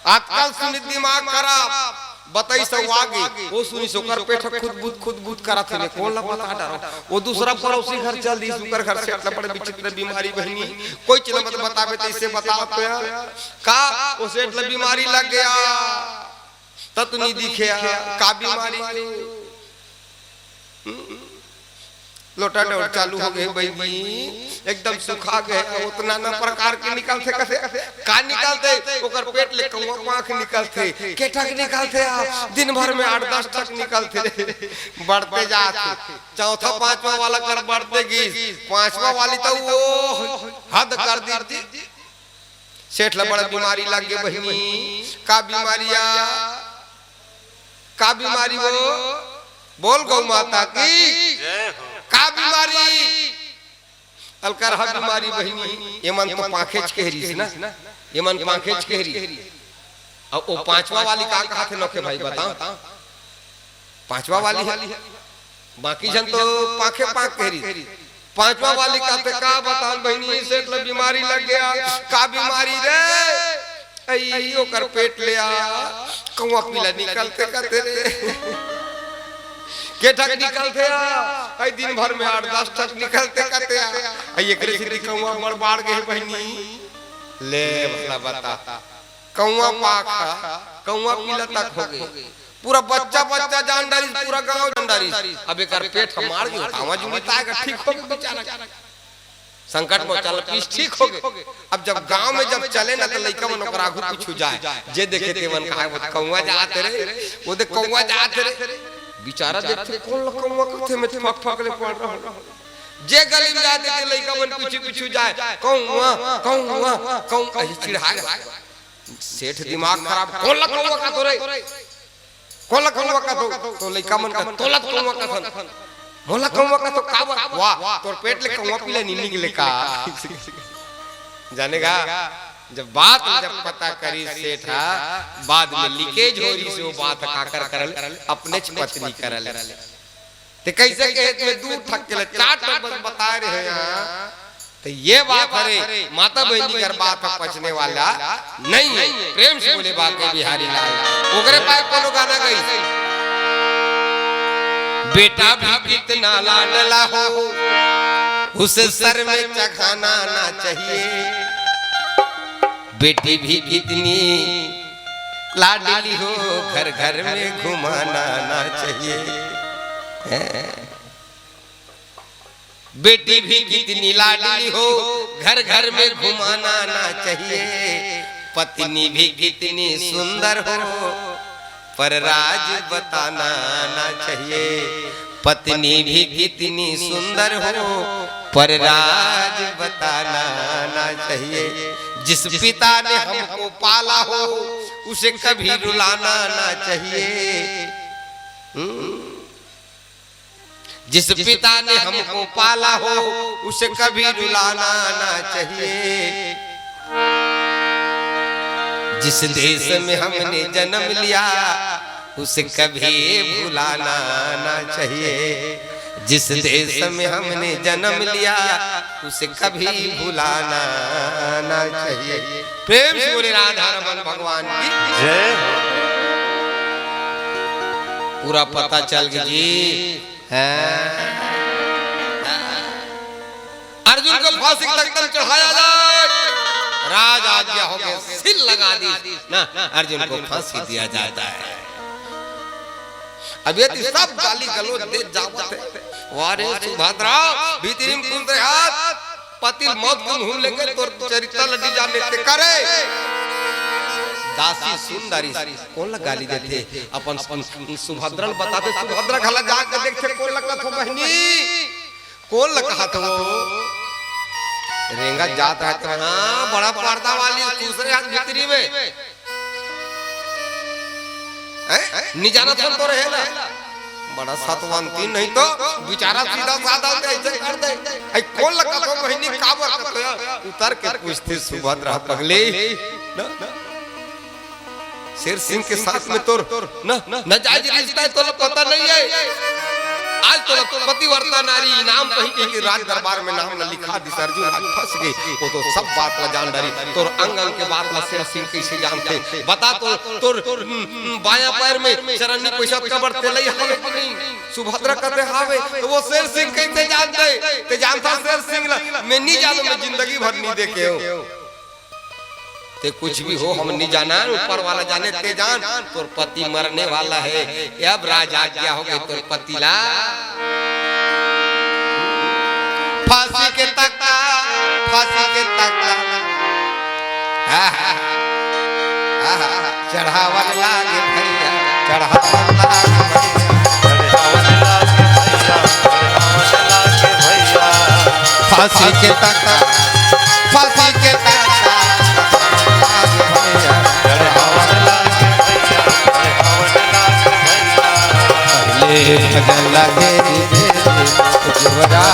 आजकल सुनी दिमाग खराब, बताई सब आगे। वो सुनी से ओकर पेट खुद बुत, खुद बुत करत हे, कोन ला बता डारो। वो दूसरा पड़ोसी घर चल दिस, ओकर घर सेठ ल बड़े विचित्र बीमारी बहिनी। कोई चीज मत बताबे, तइसे बता तो या। का? वो सेठ ल बीमारी लग गया। त तो नी दिखे, का बीमारी? हम्म? लोटा डौड़ चालू हो गए बहिनी, एकदम सुखा गए। उतना ना प्रकार के निकलथे कथे, का निकलथे? ओकर पेट ले कौवा पाँख निकलथे, के ठक निकलथे, आ, दिन भर में आठ दस ठक निकलथे। बढ़ते जात हे, चौथा पांचवा वाला कर बढ़ते गिस, पांचवा वाली तो वो हद कर दी। सेठ ला बड़ा बीमारी लग गे बहिनी। का बीमारी या? का बीमारी वो? बोल गौ माता की। जय हो। का बीमारी? अलकरहा बीमारी बहिनी। एमन तो पांखेच के हरिस ना, एमन पांखेच के हरिस। अब वो पांचवा वाली का कहाथे नोखे भाई, बताओ। पांचवा वाली हे, बाकी झन तो पांखे पांख के हरिस। पांचवा वाली कहाथे, का बतान बहिनी, सेठ ल बीमारी लग गया। का बीमारी रे? अई, ओकर पेट ले आ, कौवा पीला निकलथे कथे रे। के ठक निकलथे आ, अई दिन भर में आठ दस ठक निकलथे कथे आ। अई एकरे सेती कौवा बड़ बाढ़ गे बहिनी। ले भला बता, कौवा पांख, कौवा पीला तक हो गे। पूरा बच्चा बच्चा जान डारिस, पूरा गांव जान डारिस। अब एकर पेट ह मार गे, आवा जुड़ी ताय का ठीक हो गे बेचारा। संकट मोचन ला पीस ठीक होगे। अब जब गांव में जब चले ना, तो लइका मन ओकरा आगू पीछू जाय, जे देखे ते मन कहाय, "वो कौआ जात रे, वो देख कौआ जात रे।" बिचारा देखथे, "कोन ला कौआ कथे, मैं फक फक ले पड़ रहा हूँ।" जे गली में जाय ते लइका मन पीछू पीछू जाय, "कौआ, कौआ, कौआ," अही चिढ़ा गे। सेठ दिमाग खराब, "कोन ला कौआ कथो रे? कोन ला कौआ कथो?" तो लइका मन कथे, "तोला कौआ कथन।" "मोला कौआ कथो काबर?" "वाह, तोर पेट ले कौआ पिला नी निकले का?" जाने गा, जब बात ल जब पता करिस सेठ ह, बाद में लीकेज हो रहिस हे वो बात ह, काकर करा ले, अपनेच पत्नी करा ले। ते कइसे कहे, मैं दू ठक के ले चार ठक बस बताय रहेंव। तो ये बात हरे, माता बहिनी कर बात ह पचने वाला नहीं है। प्रेम से बोले बांके बिहारी लाल। ओकरे पाय कोनो गाना गई, "बेटा भी कितना लाडला हो, उसे सर में चघाना ना चाहिए। बेटी भी कितनी लाडली हो, घर घर में घुमाना ना चाहिए।" हैं? "बेटी भी कितनी लाडली हो, घर घर में घुमाना ना चाहिए। पत्नी भी कितनी सुंदर हो, पर राज बताना ना चाहिए। पत्नी भी कितनी सुंदर हो, पर राज बताना ना चाहिए। जिस पिता ने हमको पाला हो, उसे कभी रुलाना ना चाहिए।" हम्म। "जिस पिता ने हमको पाला हो, उसे कभी रुलाना ना चाहिए। जिस देश में हमने जन्म लिया, उसे कभी भुलाना ना चाहिए। जिस देश में हमने जन्म लिया, उसे कभी भुलाना ना चाहिए।" प्रेम से बोले राधा रमन भगवान की जय। पूरा पता चल गया जी। हैं? अर्जुन को फांसी के तख्त में चढ़ाया जाए, राज आज्ञा हो गई, सील लगा दी ना, अर्जुन को फांसी दिया जाता है। अब ये तो सब गाली गलौज दे जावत हे। "वाह रे सुभद्रा, भीतरी में कुंद रे हाथ, पति ल मौत के मुंह लेगे, तोर चरित्र ल नी जाने ते करे।" दासी सुंदरी कोन ला गाली देथे? अपन सु-, सुभद्रा ल बताथे, सुभद्रा घला जाके देखथे, कोन ला कथो बहिनी, कोन ला कहत हो? रेंगा जात रहत, हाँ, बड़ा पर्दा वाली, दूसरे हाथ भीतरी में। हैं? नी जानत हन तो रहे ना। बड़ा सतवंती नहीं तो बिचारा सीधा साधा होते ऐसे कर दे। ऐ कोन ला कथो बहिनी काबर कथो? उतर के पूछथे सुभद्रा पगली। ना? शेर सिंह के साथ में तोर ना, नाजायज रिश्ता है, तोला पता नहीं है। आज तोला पतिव्रता नारी इनाम कहीं कहीं के राज दरबार में नाम ला लिखा दिस अर्जुन, आज फंस गे। वो तो सब बात ला जान डारी। तोर अंग अंग के बात ला शेर सिंह कैसे जानथे? बता तो, तोर, हम्म, हम्म, बायां पैर में चरन्नी पैसा कबर ते लई हवे कि नहीं? सुभद्रा कथे हावे, तो वो शेर सिंह कैसे जानथे? ते जानथा शेर सिंह ला? मैं नहीं जानों, मैं जिंदगी भर नहीं देखे हूँ। ते कुछ भी हो, हम नहीं जाना, ऊपर वाला जाने, ते जान, तोर पति मरने वाला है, ये अब राज आज्ञा हो गई तोर पति ला। फांसी के तख्ता, फांसी के तख्ता। आहा, आहा, चढ़ावन लागे भैया, चढ़ावन लागे भैया। चढ़ावन लागे भैया, चढ़ावन लागे भैया। फांसी के तख्ता, फांसी के तख्ता। चढ़ावन लागे भैया, चढ़ावन लागे भैया। पहले भजन लगे रे, जीवरा।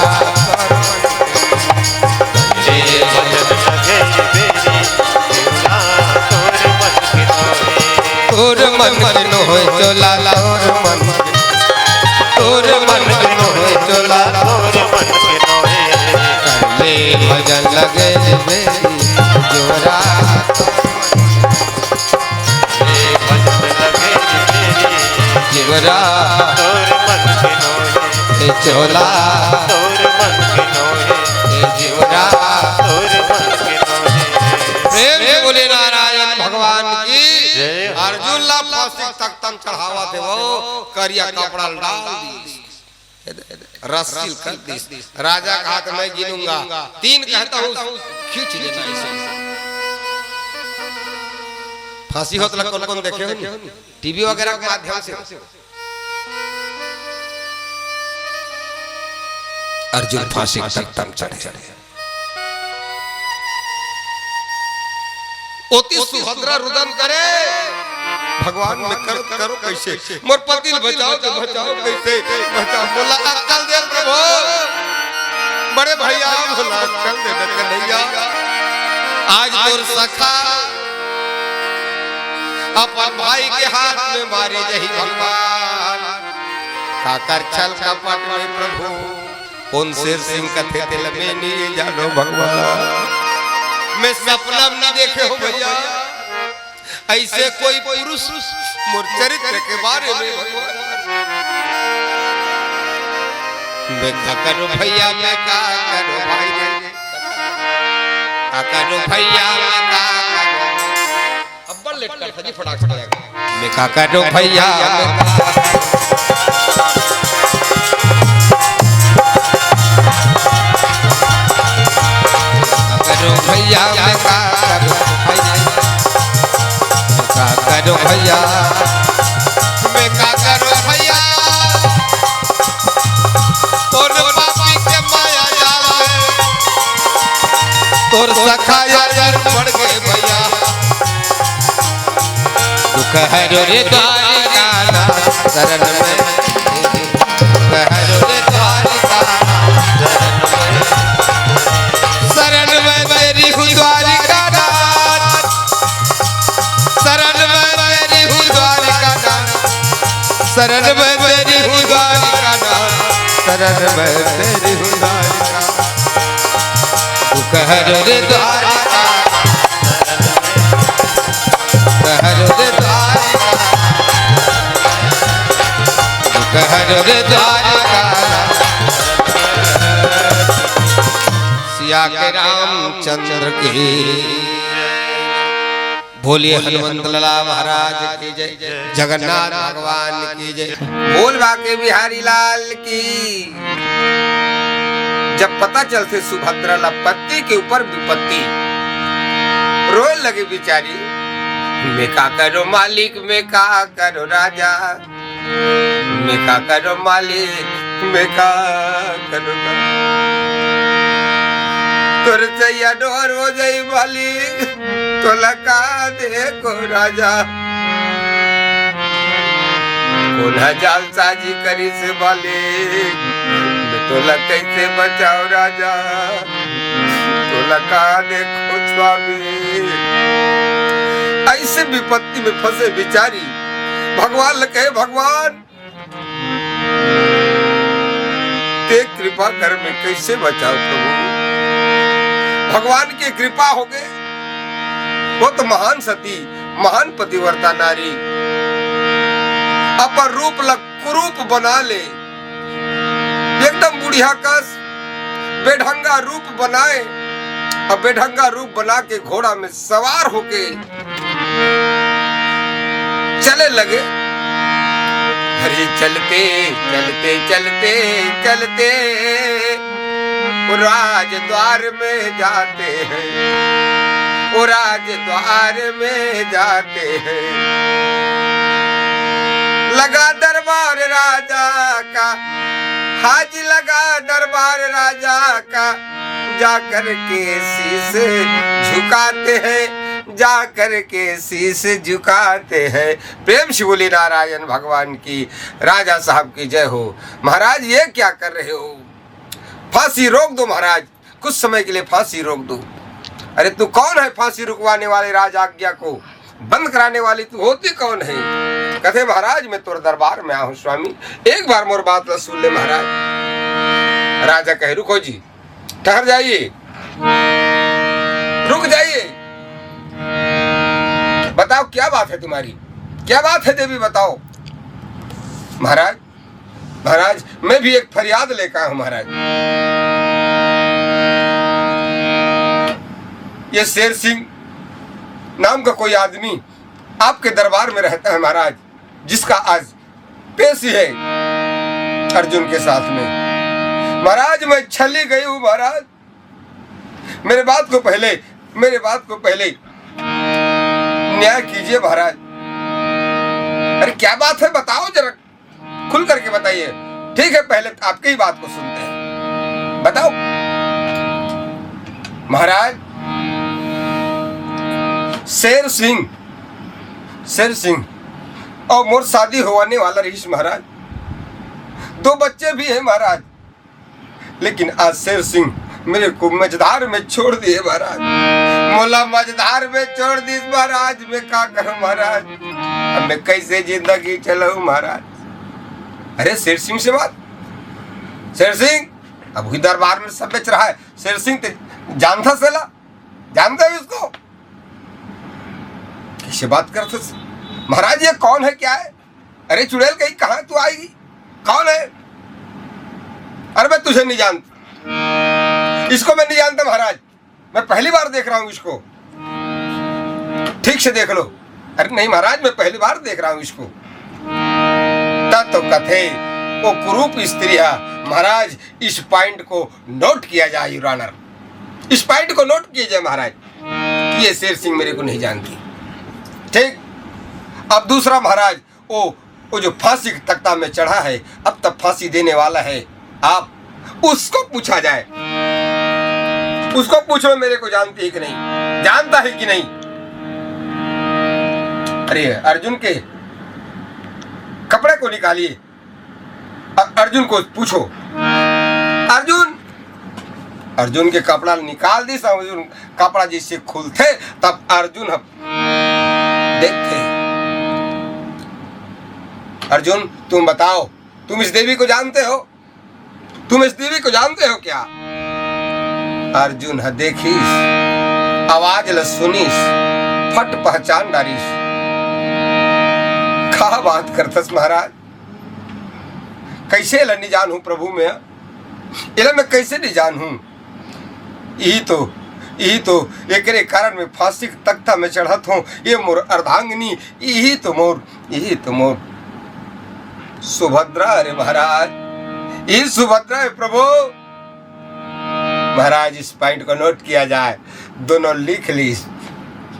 पहले भजन लगे रे, जीवरा, तोर मन के नोहे। तोर मन के नोहे चोला, तोर मन के, तोर मन के नोहे चोला, तोर मन के नोहे। पहले भजन लगे रे, जीवरा। ए भजन लगे रे, जीवरा। तोर मन के नोहे। ए चोला। तोर मन के नोहे। ए जीवरा। तोर मन के नोहे। प्रेम से बोले नारायण भगवान की। जय। अर्जुन ला फांसी तख्ता म चढ़ावत हे वो, करिया कपड़ा डाल दी। रस्सी ल कस दिस। राजा कहा त मैं गिनूंगा, तीन कहता हूँ, खींच देना इसे। फांसी होत ला कौन कौन देखे हो? टीवी वगैरह के माध्यम से। अर्जुन फांसी के तख्ता म चढ़े। ओती सुभद्रा रुदन करे, भगवान मैं करो, करो कैसे? मोर पति ल बचाओ त बचाओ कैसे? बचाओ, मोला अक्कल दे प्रभु। बड़े भैया, मोला अक्कल दे दे कन्हैया। आज तोर सखा अपन भाई के हाथ में मारे जही भगवान। काकर छल कपट में प्रभु, कोन शेर सिंह कथे तेला मैं नइ जानों भगवान। मैं सपना में नइ देखे हों भैया, अइसे कोई पुरुष मोर चरित्र के बारे में भगवान। मैं का करों भैया, मैं का करों भाई रे, का करों भैया, मैं का करों। अब्बड़ लेट करथा जी, फटाक से। मैं का करों भैया, मैं का करों भैया, मैं का करों भैया, मैं का करों भैया, मैं का करों भैया। तोर पापी के माया जाल में तोर सखा यार पड़ गए भैया। दुख हरो रे द्वारिका नाथ शरण में, दुख हरो रे द्वारिका नाथ शरण में, शरण में तेरी हूँ द्वारिका नाथ, शरण में तेरी हूँ द्वारिका नाथ, शरण में तेरी हूँ द्वारिका नाथ, शरण में तेरी हूँ द्वारिका। दुख हरो रे द्वारिका, दुख हरो रे द्वारिका, दुख हरो रे द्वारिका। सिया के रामचंद्र की। बोलिए हनुमंत लाला महाराज की जय, जगन्नाथ भगवान की जय, बोल बांके बिहारी लाल की। जब पता चलथे सुभद्रा ला पति के ऊपर विपत्ति, रोए लगे बिचारी। मैं का करों मालिक, मैं का करों राजा, मैं का करों मालिक, मैं का करों राजा। तोर चइया डोर हो जाई मालिक, तोला का देखों राजा। कोन ह जालसाजी करिस मालिक, मैं तोला कइसे बचाओं राजा, तोला का देखों स्वामी। अइसे विपत्ति में फंसे बिचारी भगवान ल कहे, भगवान तें कृपा कर, मैं कइसे बचाओं प्रभु। भगवान के कृपा होगे, वो तो महान सती, महान पतिव्रता नारी अपन रूप ल कुरूप बना ले, एकदम बुढ़िया कस बेढंगा रूप बनाए, अउ बेढंगा रूप बना के घोड़ा में सवार होके चले लगे। अरे चलते चलते चलते चलते वो राजद्वार में जाते हैं, वो राजद्वार में जाते हैं। लगा दरबार राजा का, हाजी लगा दरबार राजा का, जा करके शीश झुकाते हैं, जा करके शीश झुकाते हैं। प्रेम से बोलिए नारायण भगवान की, राजा साहब की जय हो। महाराज, ये क्या कर रहे हो? फांसी रोक दो महाराज, कुछ समय के लिए फांसी रोक दो। अरे, तू कौन है फांसी रुकवाने वाले, राज आज्ञा को बंद कराने वाली तू होती कौन है? कथे, महाराज, मैं तोर दरबार में आया हूँ स्वामी, एक बार मोर बात ला सुन ले महाराज। राजा कहे, रुको जी, ठहर जाइए, रुक जाइए, बताओ क्या बात है तुम्हारी, क्या बात है देवी, बताओ। महाराज, महाराज, मैं भी एक फरियाद लेकर आया हूं महाराज। ये शेर सिंह नाम का कोई आदमी आपके दरबार में रहता है महाराज, जिसका आज पेशी है। अर्जुन के साथ में। महाराज, मैं छली गई हूँ महाराज, मेरे बात को पहले, मेरे बात को पहले न्याय कीजिए महाराज। अरे क्या बात है, बताओ जरा, खुल करके बताइए। ठीक है, पहले आपकी ही बात को सुनते हैं, बताओ। महाराज, शेर सिंह, शेर सिंह और मोर शादी होने वाला रहीस महाराज, दो बच्चे भी हैं महाराज, लेकिन आज शेर सिंह मेरे को मझधार में छोड़ दिए महाराज। मोला मझधार में छोड़ दिस महाराज, मैं का करूं महाराज? अब मैं कैसे जिंदगी चलाऊं महाराज? अरे शेर सिंह से बात, शेर सिंह, अब वही दरबार में सब बेच रहा है। शेर सिंह ते जानता सेला, जानता है उसको? कैसे बात करते महाराज? ये कौन है, क्या है? अरे चुड़ैल कहीं, कहाँ तू आई, कौन है? अरे मैं तुझे नहीं जानता, इसको मैं नहीं जानता महाराज, मैं पहली बार देख रहा हूं इसको, ठीक से देख लो। अरे नहीं महाराज, मैं पहली बार देख रहा हूं इसको। तब तो कथे वो कुरूप स्त्री है महाराज। इस पॉइंट को नोट किया जाए योर ऑनर, इस पॉइंट को नोट किया जाए महाराज, ये शेर सिंह मेरे को नहीं जानती। ठीक, अब दूसरा महाराज, वो वो जो फांसी के तख्ता में चढ़ा है, अब तब फांसी देने वाला है, आप उसको पूछा जाए, उसको पूछो मेरे को जानती है कि नहीं, जानता है कि नहीं? अरे अर्जुन के कपड़े को निकालिए, अर्जुन को पूछो। अर्जुन, अर्जुन के कपड़ा निकाल दी, अर्जुन कपड़ा जिससे खुलते तब अर्जुन हम देखते। अर्जुन, तुम बताओ, तुम इस देवी को जानते हो? तुम इस देवी को जानते हो क्या? अर्जुन ह देखिस, आवाज ल सुनिस, फट पहचान डारिस। का बात करथस महाराज, कैसे ल नहीं जानू प्रभु मैं, एला मैं कैसे नहीं जानू? यही तो, यही तो एकरे कारण मैं फांसी के तख्ता में चढ़त हूँ। ये मोर अर्धांगिनी, यही तो मोर, यही तो मोर सुभद्रा। अरे महाराज, ये सुभद्रा है प्रभु। महाराज, इस पॉइंट को नोट किया जाए। दोनों लिख ली।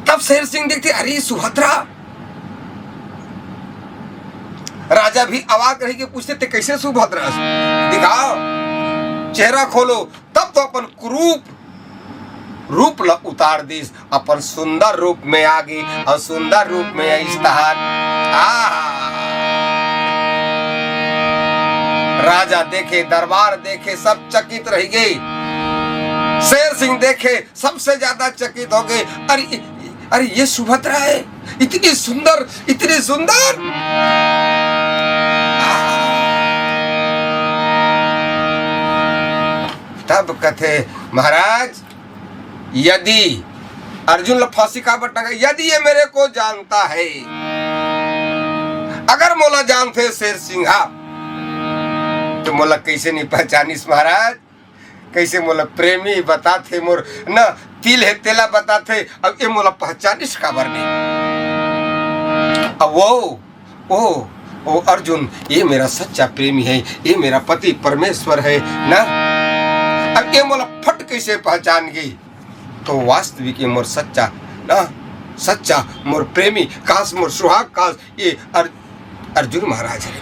तब शेर सिंह देखते, अरे सुभद्रा। राजा भी अवाक रही के पूछते, ते कैसे सुभद्रा? दिखाओ, चेहरा खोलो। तब तो अपन कुरूप रूप ल उतार दिस, अपन सुंदर रूप में आ गई और सुंदर रूप में आई स्थान। आहा! राजा देखे, दरबार देखे, सब चकित रह गए। शेर सिंह देखे, सबसे ज्यादा चकित हो गए। अरे, अरे ये सुभद्रा है, इतनी सुंदर, इतनी सुंदर। तब कथे, महाराज, यदि अर्जुन ल फांसी काबर टंगा, यदि ये मेरे को जानता है, अगर मोला जानते शेर सिंह, तो मोला कैसे नहीं पहचानिस महाराज? कैसे मोला प्रेमी बताथे, मोर न तिल हे तेला बताथे, अब ये मोला पहचानिस काबर नहीं? अब वो, ओ, ओ अर्जुन, ये मेरा सच्चा प्रेमी है, ये मेरा पति परमेश्वर है ना। अब ये मोला फट कैसे पहचान गई? तो वास्तविक ये मोर सच्चा ना, सच्चा मोर प्रेमी, काश मोर सुहाग, काश ये अर-, अर्जुन महाराज है।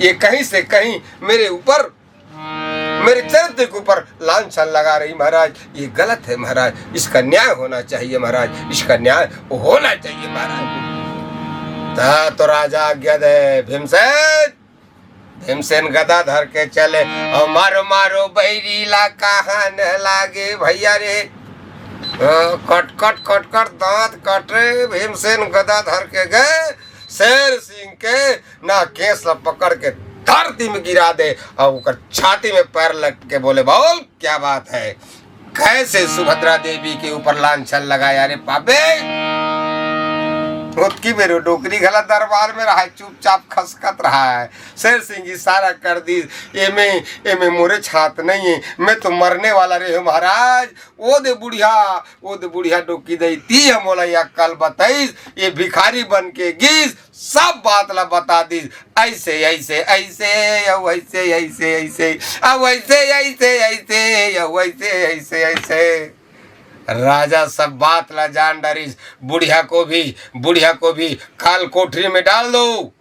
ये कहीं से कहीं मेरे ऊपर, मेरे चरित्र के ऊपर लांछन लगा रही महाराज, ये गलत है महाराज, इसका न्याय होना चाहिए महाराज, इसका न्याय होना चाहिए महाराज। ता तो राजा आज्ञा दे, भीमसेन, भीमसेन गदा धर के चले, और मारो मारो बैरी ला कहान लागे भैया रे। अ, कट कट कट कट दांत कट रे। भीमसेन गदा धर के गए, शेर सिंह के ना केस ला पकड़ के धरती में गिरा दे और ओकर छाती में पैर लग के बोले, बोल क्या बात है, कैसे सुभद्रा देवी के ऊपर लांछन लगाया रे पापी? ओतकी बेर ओ डोकरी घला दरबार में रहा है, चुपचाप खसकत रहा है। शेर सिंह इशारा कर दिस, "एमे, एमे मोरे छात नहीं है, मैं तो मरने वाला रहे हूँ महाराज।" ओ दे बुढ़िया, ओ दे बुढ़िया डोकी दई, ती ह मोला ये अक्कल बताइस, ये भिखारी बन के गिस, सब बात ला बता दिस, ऐसे, ऐसे, ऐसे, या वैसे, ऐसे, ऐसे, आ वैसे, ऐसे, ऐसे, या वैसे, ऐसे, ऐसे। राजा सब बात ला जान डरिस। बुढ़िया को भी, बुढ़िया को भी काल कोठरी में डाल दो।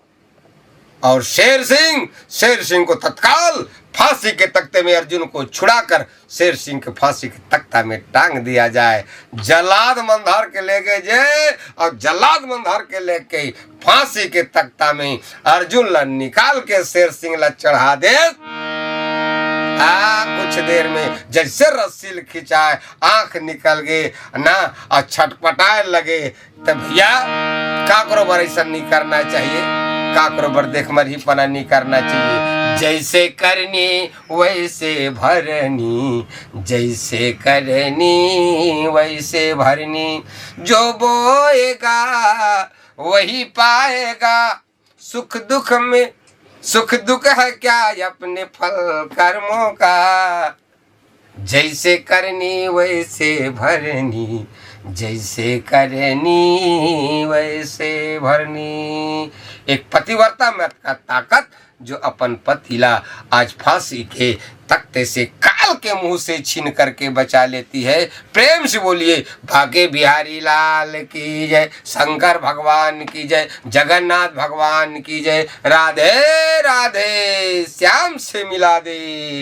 और शेर सिंह, शेर सिंह को तत्काल फांसी के तख्ते में अर्जुन को छुड़ाकर शेर सिंह के फांसी के तख्ता में टांग दिया जाए। जल्लाद मन धर के ले गए जे, और जल्लाद मन धर के लेके फांसी के तख्ता में अर्जुन ला निकाल के शेर सिंह ला चढ़ा दे। आ, कुछ देर में जैसे रस्सी ल खिंचाए, आंख निकल गए ना, और छटपटाए लगे। तब भैया, काकरो बर ऐसा नहीं करना चाहिए, काकरो बर देखमरहीपना नहीं करना चाहिए। जैसे करनी वैसे भरनी, जैसे करनी वैसे भरनी, जो बोएगा वही पाएगा। सुख दुख में, सुख दुख है क्या अपने फल कर्मों का, जैसे करनी वैसे भरनी, जैसे करनी वैसे भरनी। एक पतिव्रता में का ताकत, जो अपन पति ला आज फांसी के तख्ते से काल के मुंह से छीन करके बचा लेती है। प्रेम से बोलिए, बांके बिहारी लाल की जय, शंकर भगवान की जय, जगन्नाथ भगवान की जय। राधे राधे, श्याम से मिला दे।